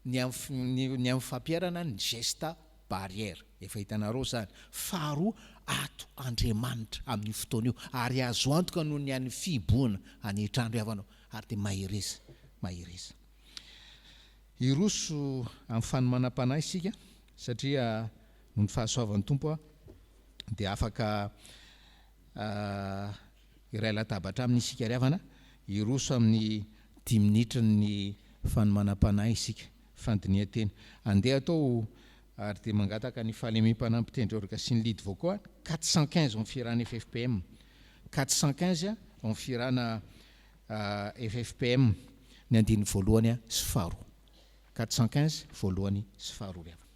ny amin'ny ny amin'ny fampiharana ny geste barrière. Efa hitanareo izany. Faharoa, ato Andriamanitra amin'io fotoana io ary azo antoka noho ny an'ny fihibohana any an-trano ry havana ô. Ary dia mahereza, mahereza. Hiroso amin'ny fanomanam-panahy isika satria noho ny fahasoavan'ny Tompo dia afaka Iray latabatra aminy isika ry havana, hiroso amin'ny dimy minitry ny fanomanam-panahy isika, fandinihan-tena. Andeha atao ary dia mangataka ny fahalemem-panahy mpitendry orga sy ny lead vocal, 415 en fihirana ffpm, 415 en fihirana ffpm, ny andininy voalohany sy faharoa. 415 voalohany sy faharoa ry havana.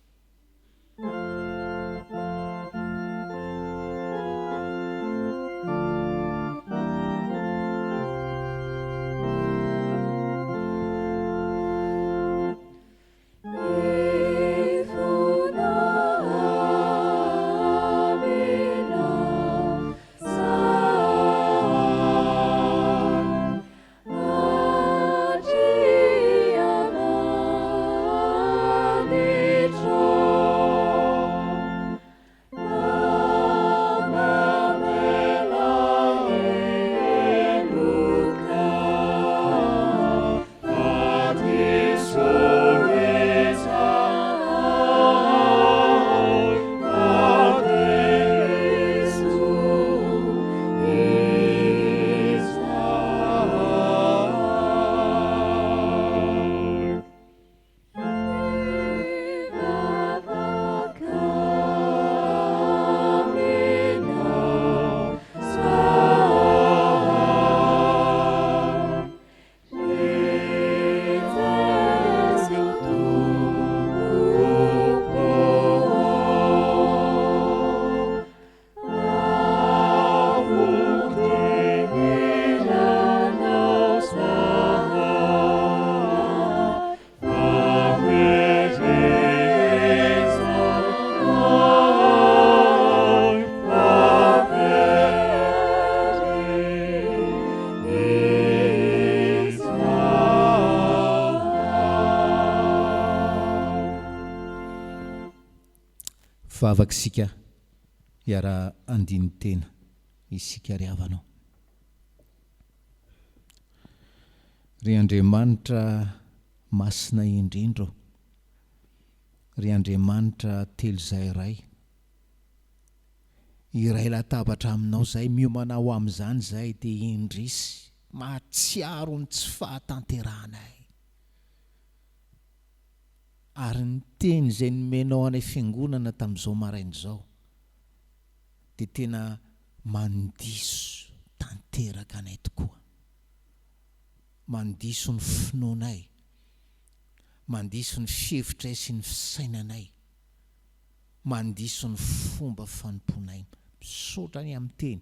Vavaka isika hiara handini-tena isika ry havana ô. Ry Andriamanitra masina indrindra ô, ry Andriamanitra telo izay Ray, hiray latabatra aminao izahay, miomana ho amin'izany izahay dia indrisy. mahatsiaro ny tsy fahatanterahanay. Ary ny teny izay nomenao anay fiangonana tamin'izao maraina izao dia tena mandiso tanteraka anay tokoa. Mandiso ny finoanay, mandiso ny fihevitray sy ny fisainanay, mandiso ny fomba fanompoanay. Misaotra ny amin'ny teny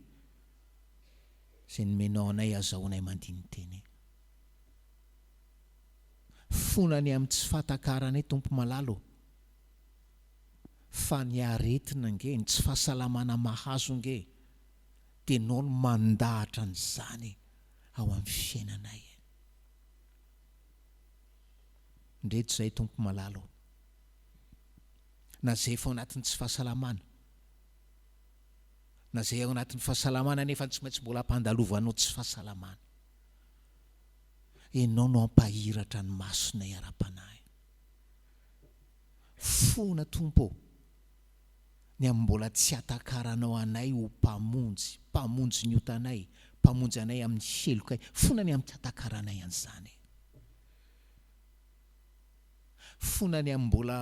izay nomenao anay azahoanay mandini-teny. Fona ny amin'ny tsy fahatakaranay Tompo malala ô! Fa ny aretina ange, ny tsy fahasalamana mahazo ange dia nao no mandahatra an'izany ao amin'ny fiainanay. Ndreto izay Tompo malala ô! Na izay efa ao anatin'ny tsy fahasalamana, na izay ao anatin'ny fahasalamana nefa tsy maintsy mbola ampandalovanao tsy fahasalamana. Ianao no hampahiratra ny masonay ara-panahy. Fona Tompo ô, ny amin'ny mbola tsy hatakaranao anay ho Mpamonjy, Mpamonjy ny otanay, Mpamonjy anay amin'ny helokay. Fona ny amin'ny tsy hatakaranay an'izany. Fona ny amin'ny mbola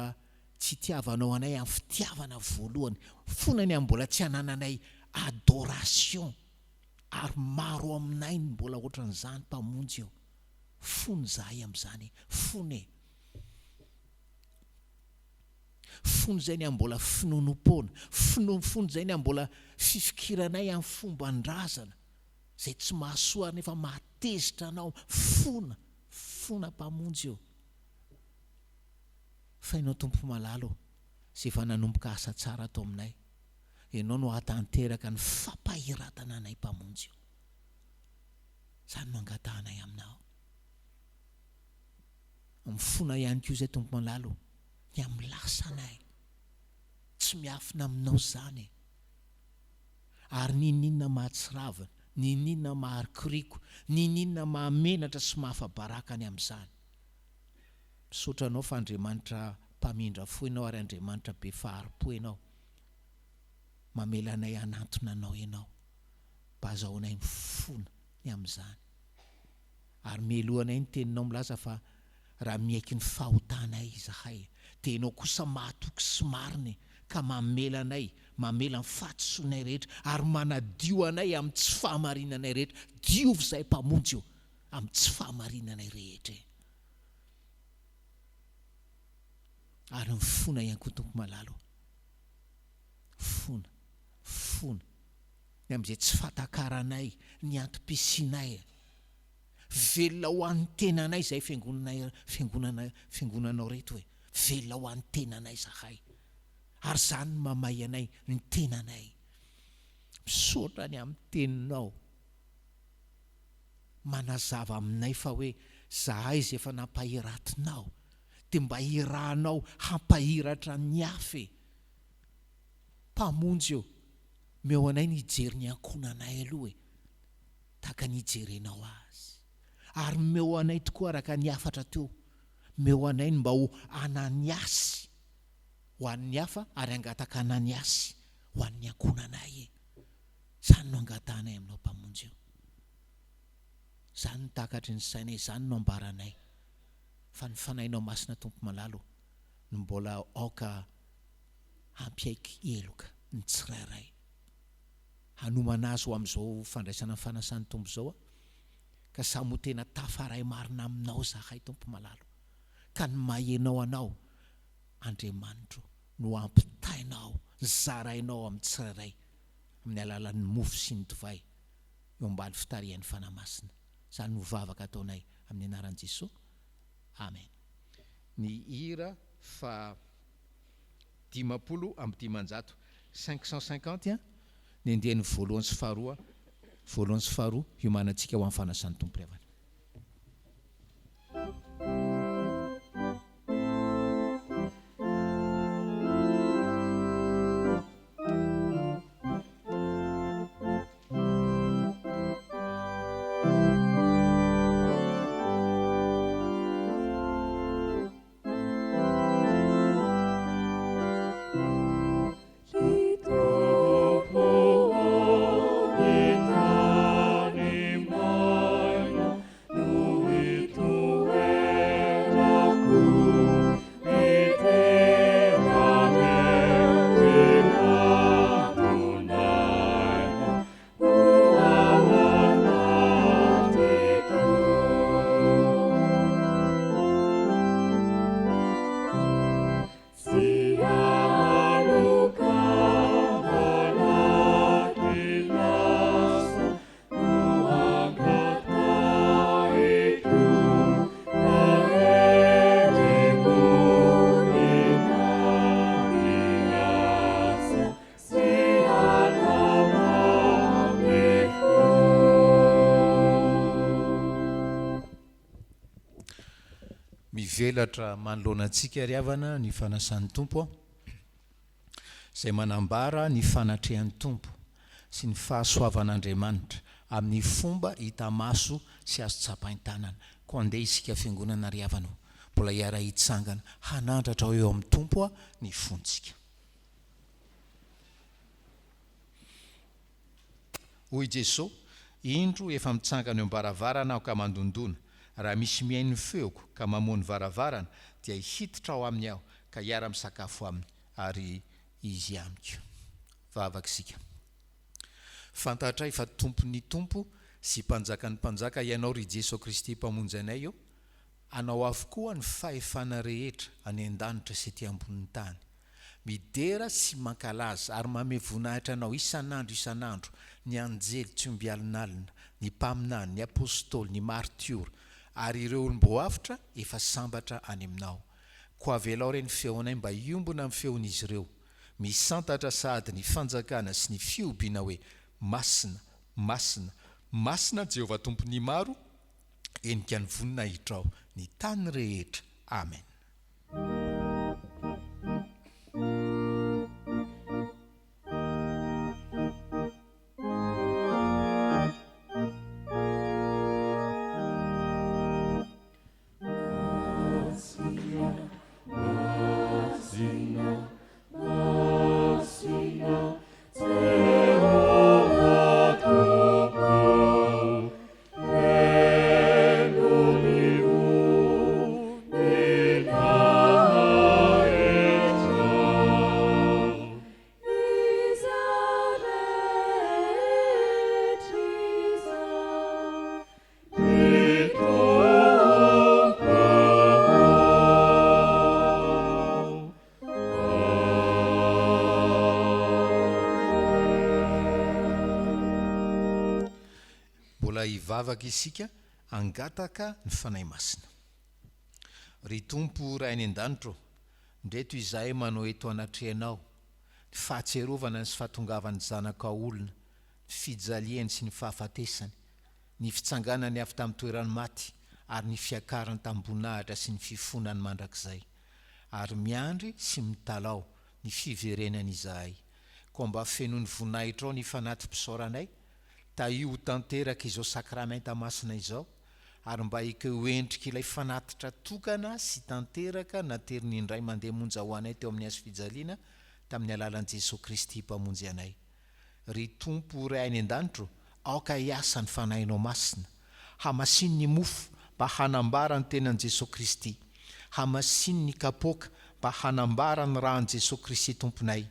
tsy itiavanao anay amin'ny fitiavana voalohany. Fona ny amin'ny mbola tsy anananay adoration. Ary maro aminay ny mbola ohatran'izany Mpamonjy ô! Fony izahay amin'izany e! Fony e! Fony izay ny amin'ny mbola finoanoam-poana, finoan fony izay ny amin'ny mbola fifikiranay amin'ny fomban-drazana izay tsy mahasoa ary nefa mahatezitra anao, fona, fona Mpamonjy ô! Fa Ianao Tompo malala ô, izay efa nanomboka asa tsara ato aminay, Ianao no hahatanteraka ny fampahiratana anay Mpamonjy o. Izany no angatahanay Aminao. Mifona ihany koa izay Tompo malala o, ny amin'ny lasanay. Tsy miafina Aminao izany e. Ary n'inon'inona mahatsiravina, n'inon'inona maharikoriko, n'inon'inona mahamenatra sy mahafa-baraka ny amin'izany. Misaotra Anao fa Andriamanitra mpamindra fo Ianao ary Andriamanitra be fahari-po Ianao. Mamela anay hanantona Anao Ianao mba hazahoanay mifona ny amin'izany. Ary mialoha anay ny Teninao milaza fa raha miaiky ny fahotanay izahay dia Ianao kosa mahatoky sy marina ka mamela anay, mamela ny fahadisoanay rehetra ary manadio anay amin'ny tsy fahamarinanay rehetra. Diovy izahay Mpamonjy ô, amin'ny tsy fahamarinanay rehetra e. Ary mifona ihany koa Tompo malala ô. Fona, fona, ny amin'izay tsy fahatakaranay ny antom-pisianay. Velona ho an'ny tenanay izahay fiangonanay, fiangonana, fiangonanao reto e. Velona ho an'ny tenanay izahay. Ary izany no mamay anay, ny tenanay. Misaotra ny amin'ny teninao. Manazava aminay fa hoe zahay izay efa nampahiratinao, dia mba irahanao hampahiratra ny hafa e. Mpamonjy ô, meo anay ny hijery ny ankohonanay aloha e, tahaka ny hijerenao azy. Ary meo anay tokoa araka ny hafatra teo, meo anay ny mba ho Ananiasy ho an'ny hafa ary hangataka Ananiasy ho an'ny ankohonanay e. Izany no angatahanay aminao Mpamonjy ô. Izany no takatry ny sainay, izany no ambaranay. Fa ny Fanahinao Masina Tompo malala ô, no mbola aoka hampiaiky heloka ny tsirairay, hanomana azy ho amin'izao fandraisana ny fanasan'ny Tompo izao aho, ka samy ho tena tafaray marina aminao izahay Tompo malala, ka ny maha-ianao anao Andriamanitro no ampitainao, zarainao amin'ny tsirairay amin'ny alalan'ny mofo sy ny divay eo ambany fitarihan'ny Fanahy Masina. Izany no vavaka ataonay amin'ny anaran'i Jesoa. Amen. Ny hira fa 550, 550, ny andiany voalohany sy faharoa, voalohany sy faharoa, hiomanantsika ho amin'ny fanasan'ny Tompo ry havana. Mivelatra manoloana antsika ry havana ny fanasan'ny Tompo izay manambara ny fanatrehan'ny Tompo sy ny fahasoavan'Andriamanitra amin'ny fomba hita maso sy azo tsapain-tanana. Koa andeha isika Fiangonana ry havana o, mbola hiara-hitsangana hanandratra ho eo amin'ny Tompo ny fontsika. Hoy Jesoa, Indro efa mitsangana eo am-baravarana Aho ka mandondona, raha misy mihaino ny feoko ka mamoha ny varavarana, dia hiditra ao aminy Aho ka hiara-misakafo aminy, ary izy amiko. Vavaka isika. Fantatray fa Tompon'ny tompo sy Mpanjakan'ny mpanjaka Ianao ry Jesoa Kristy Mpamonjy anay ô, Anao avokoa ny fahefana rehetra any an-danitra sy ety ambonin'ny tany. Midera sy mankalaza ary manome voninahitra Anao isan'andro isan'andro ny anjely tsy omby alinalina, ny mpaminany, ny apostoly, ny martiora, ary ireo olom-boavotra efa sambatra any Aminao. Koa avelao re ny feonay mba hiombona amin'ny feon'izy ireo, misantatra sahady ny fanjakana sy ny fihobiana hoe, Masina, masina, masina Jehovah Tompon'ny maro, Henika ny voninahitrao ny tany rehetra. Amen. Mbola hivavaka isika hangataka ny Fanahy Masina. Ry Tompo Ray any an-danitra ô, ndreto izahay manao eto anatrehanao ny fahatsiarovana ny sy fahatongavan'ny Zanakao olona, ny fijaliany sy ny fahafatesany, ny fitsanganany avy tamin'ny toeran'ny maty ary ny fiakarany tamim-boninahitra sy ny fifonany mandrakizay. Ary miandry sy mitalaho ny fiverenany izahay. Koa mba fenoy ny voninahitrao ny fanati-pisaoranay, tahio ho tanteraka izao sakramenta masina izao, ary mba ekeo ho endrik'ilay fanatitra tokana sy tanteraka nateriny indray mandeha monja ho anay teo amin'ny hazofijaliana tamin'ny alalan'i Jesoa Kristy Mpamonjy anay. Ry Tompo Ray any an-danitra ô, aoka hiasa ny Fanahinao Masina. Hamasino ny mofo mba hanambara ny tenan'i Jesoa Kristy. Hamasino ny kapoaka mba hanambara ny ràn'i Jesoa Kristy Tomponay.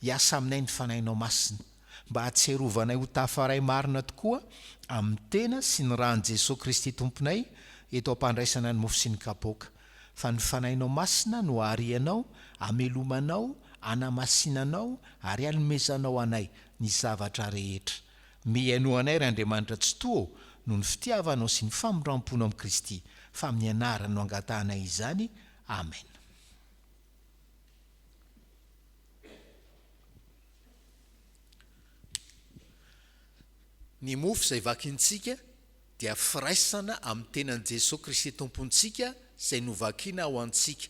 Hiasa aminay ny Fanahinao Masina, mba hahatsiarovanay ho tafaray marina tokoa amin'ny tena sy ny ràn'i Jesoa Kristy Tomponay eto am-pandraisana ny mofo sy ny kapoaka. Fa ny Fanahinao Masina no aharianao, amelomanao, anamasinanao ary anomezanao anay ny zavatra rehetra. Mihainoa anay, ry Andriamanitra Tsitoha ô, noho ny fitiavanao sy ny famindramponao amin'i Kristy, fa amin'ny anarany no angatahanay izany. Amena. Ny mofo izay vakintsika dia firaisana amin'ny tenan'i Jesoa Kristy Tompontsika izay novakiana ho antsika.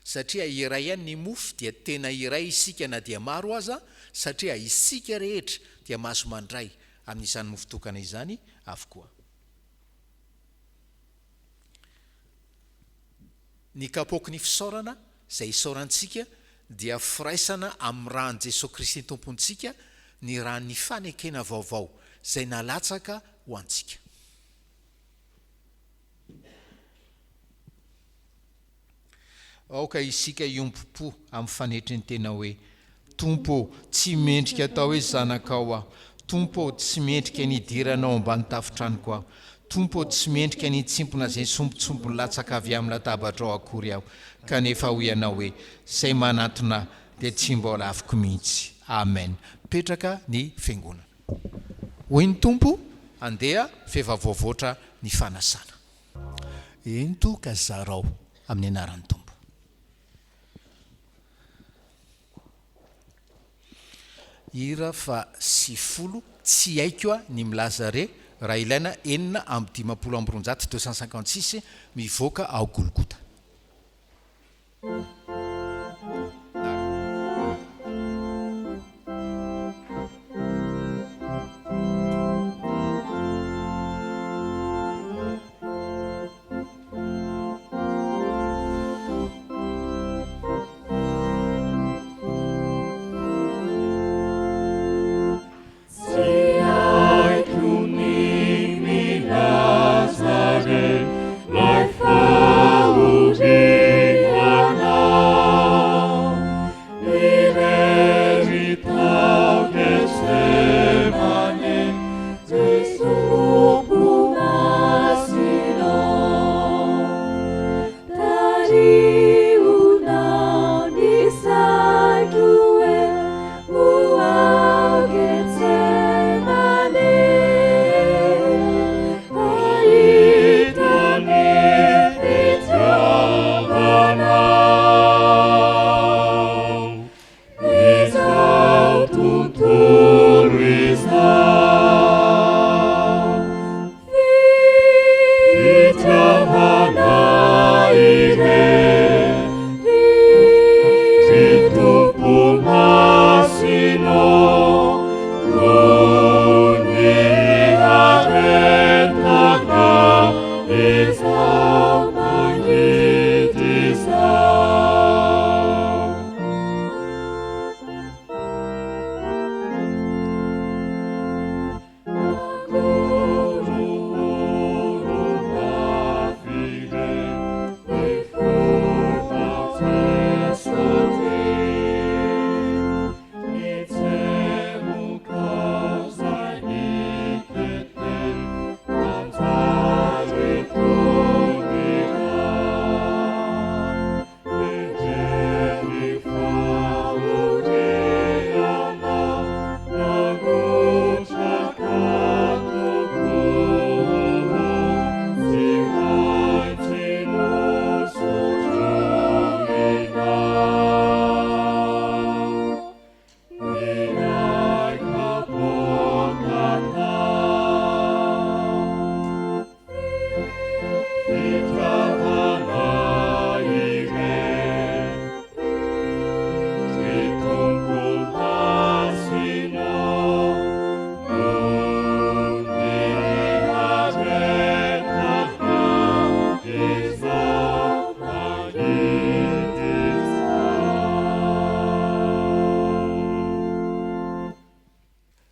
Satria iray ihany ny mofo dia tena iray isika na dia maro aza, satria isika rehetra dia mahazo mandray amin'izany mofo tokana izany avokoa. Ny kapoaky ny fisaorana izay isaorantsika dia firaisana amin'ny ràn'i Jesoa Kristy Tompontsika, ny ràn'ny fanekena vaovao izay nalatsaka ho antsika. Aoka isika hiombom-po amin'ny fanetren-tena hoe, Tompo ô, tsy mendrika atao hoe zanakao aho. Tompo ô, tsy mendrika ny hidiranao ambany tafon-tranoko aho. Tompo ô, tsy mendrika ny hitsimpona izay sombintsombiny latsaka avy amin'ny latabatrao akory aho. Kanefa hoy Ianao hoe, Izay manatona Ahy dia tsy mba ho laviko mihitsy. Amen. Mipetraka ny Fiangonana. Hoy ny Tompo, Andeha, f'efa voavoatra ny fanasana. Ento ka zarao amin'ny anaran'ny Tompo. Hira fa 90, tsy haiko a ny milaza re raha ilaina 256, 256, mivoaka ao Golgota. Tsy haiko ny milaza re lay fahoriana Irery tao Getsemane Jesoa Tompo Masina Tarihonao ny saiko e ho ao Getsemane Hahita ny fitiavanao Izao tontolo izao. Fitiavana irery Ry Tompo Masina No niaretana izao mangidy izao.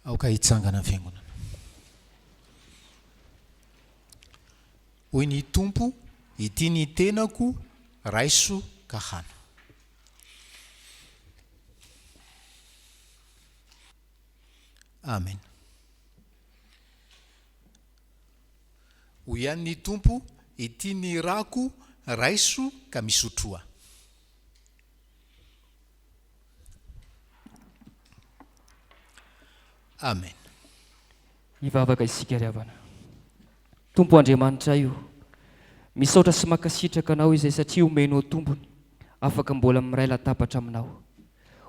Aoka hitsangana ny fiangonana. Hoy ny Tompo, Ity ny tenako, raiso ka hano. Amen. Hoy ihany ny Tompo, Ity ny rako, raiso ka misotroa. Amen. Hivavaka isika ry havana. Tompo Andriamanitray o, misaotra sy mankasitraka Anao izay satria omenao tombony afaka mbola miray latabatra Aminao.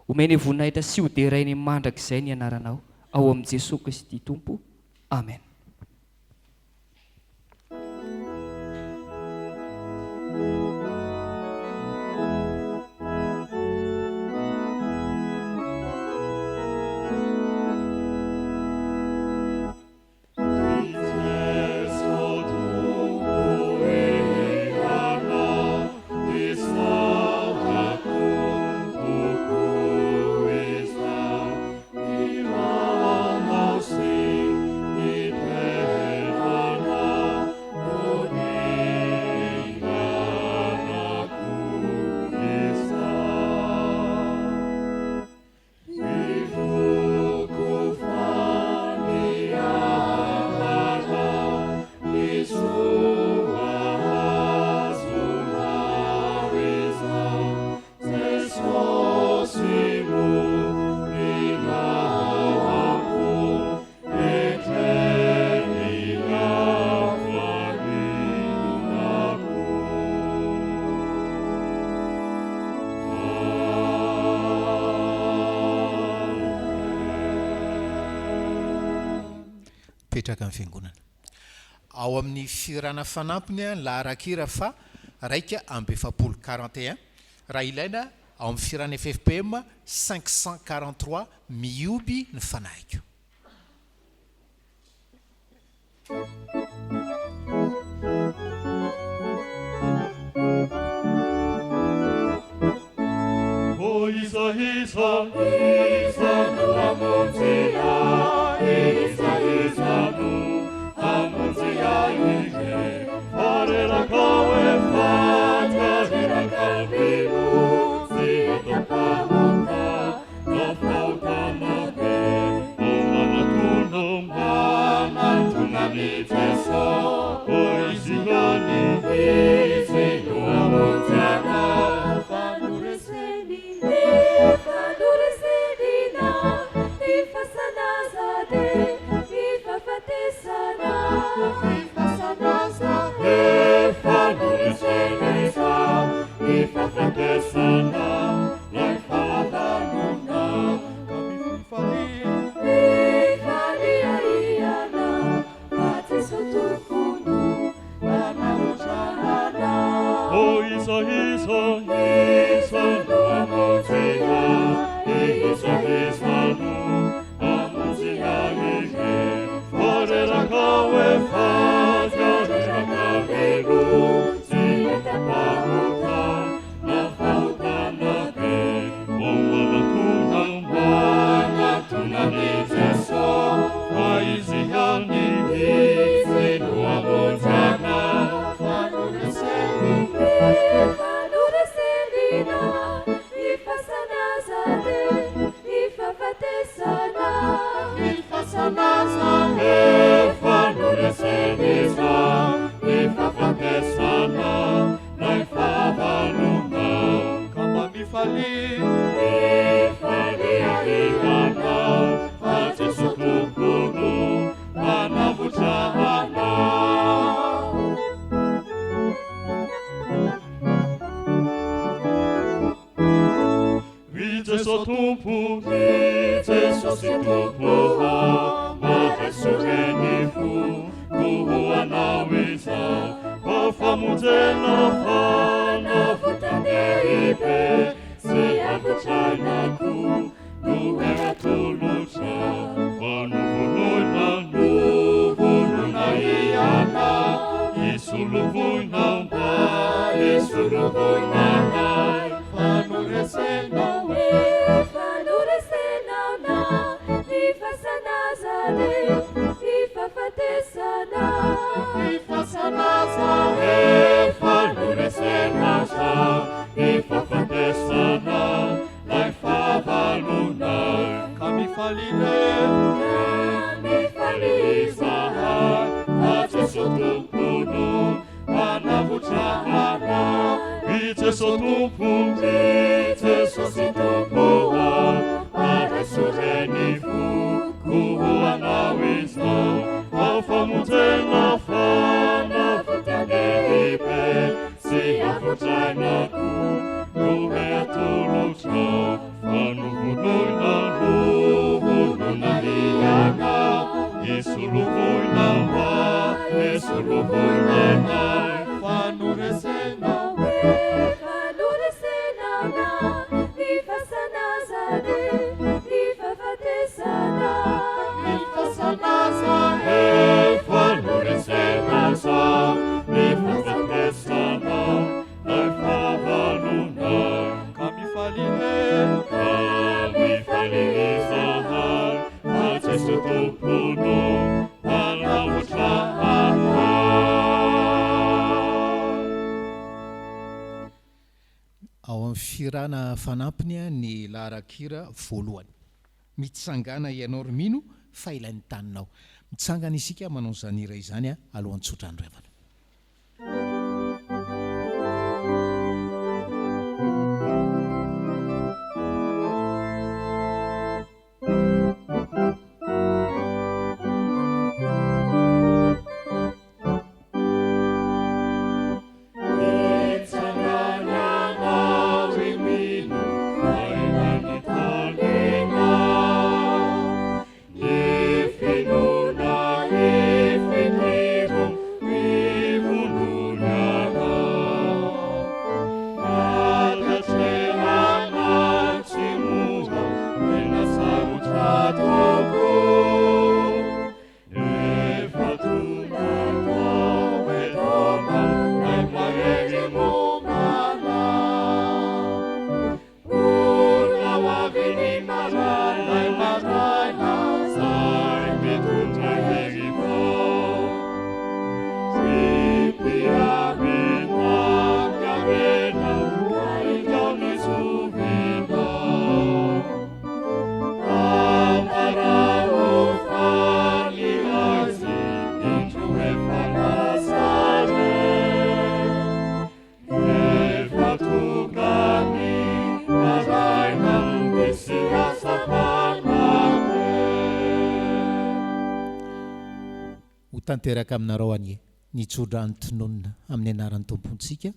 Omenay voninahitra sy ho derainay mandrakizay ny Anaranao ao amin'i Jesoa Kristy Tompo. Amen. Mipetraka ny fiangonana. Ao amin'ny fihirana fanampiny ny laharan-kira faha 41, 41. Raha ilaina, ao amin'ny firan'ny ffpm 543 Mihoby ny fanahiko. O iza iza, iza no hamonjy ahy, iza iza no hamonjy ahy e, fa reraka aho efa ka reraka mino, tsy hita-pahota na fahotana be, o manatona, manatona an'i Jeso, o Izy ihany, Izy no hamonjy anah. Efa noreseny, efa noreseny na ny fasana aza dia ny fahafatesana. Ny fasana aza efa noreseny iza ny fahafatesana lay fahavalona ka mifalia. Mifalia hianao fa Jeso Tompo no manavotra anao. O iza iza iza no hamonjy ahy iza iza no hamonjy ahy e fa reraka aho efa ka reraka mino tsy hita-pahota na fahotana be o manatona manatona an'i Jeso fa Izy ihany Izy no hamonjy anah Efa noreseny, efa noreseny na ny fasana aza dia ny fahafatesana. Ny fasana aza efa noreseny iza ny fahafatesana lay fahavalona ka mba mifalia mifalia hianao fa Jeso Tompo no mpanavotra anao. Ry Jeso Tompo, ry Jesosy Tompo ô, mahasoa ny foko ho Anao izao, fa famonjena fanavotan-dehibe sy avotrana koa no atolotra, fa novonoina, novonoina hianao, hisolovoina mba hisolovoina anay, fa noresenao. Efa noresenao na ny fasana aza dia ny fahafatesana. Ny fasana aza efa noresena aza ny fahafatesana lay fahavalona ka mifalia e Ka mifalia izahay fa Jeso Tompo no mpanavotra anay. Ry Jeso Tompo, ry Jesosy Tompo ô, andraiso re ny foko ho Anao izao, fa famonjena fanavotan-dehibe sy avotraina koa no he atolotrao, fa novonoina, novonoina hianao, hisolovoina mba hisolovoina anay, fa noresenao. Efa noresenao na ny fasana aza dia ny fahafatesana. Ny fasana aza efa noresena aza ny fahafatesana lay fahavalona ka mifalia e ka mifalia izahay fa Jeso Tompo no mpanavotra anay. Ao amin'ny fihirana fanampiny ny laharan-kira voalohany. Mitsangàna ianao ry mino fa ilain'ny taninao. Mitsangana isika manao izany hira izany alohan'ny tsodrano ry havana. Ny finoana ifikiro. Ho tanteraka aminareo anie ny tsodrano tononina amin'ny anaran'ny Tompontsika.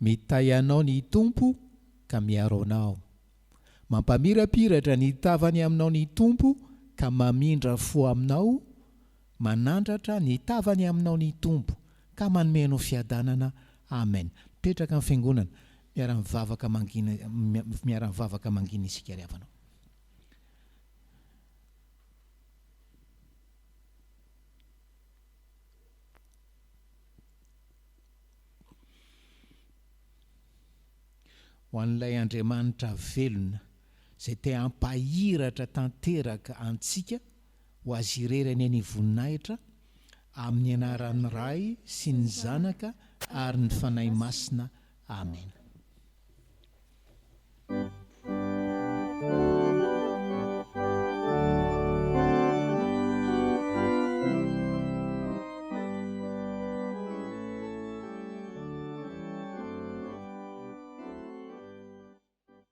Mitahy anao ny Tompo ka miaro anao. Mampamirapiratra ny tavany aminao ny Tompo ka mamindra fo aminao, manandratra ny tavany aminao ny Tompo ka manome anao fiadanana. Amen. Mipetraka ny fiangonana, miara-mivavaka mangina, miara-mivavaka mangina isika ry havana. Ho an'ilay Andriamanitra velona izay te hampahiratra tanteraka antsika, ho Azy irery anie ny voninahitra, amin'ny anaran'ny Ray sy ny Zanaka ary ny Fanahy Masina. Amena.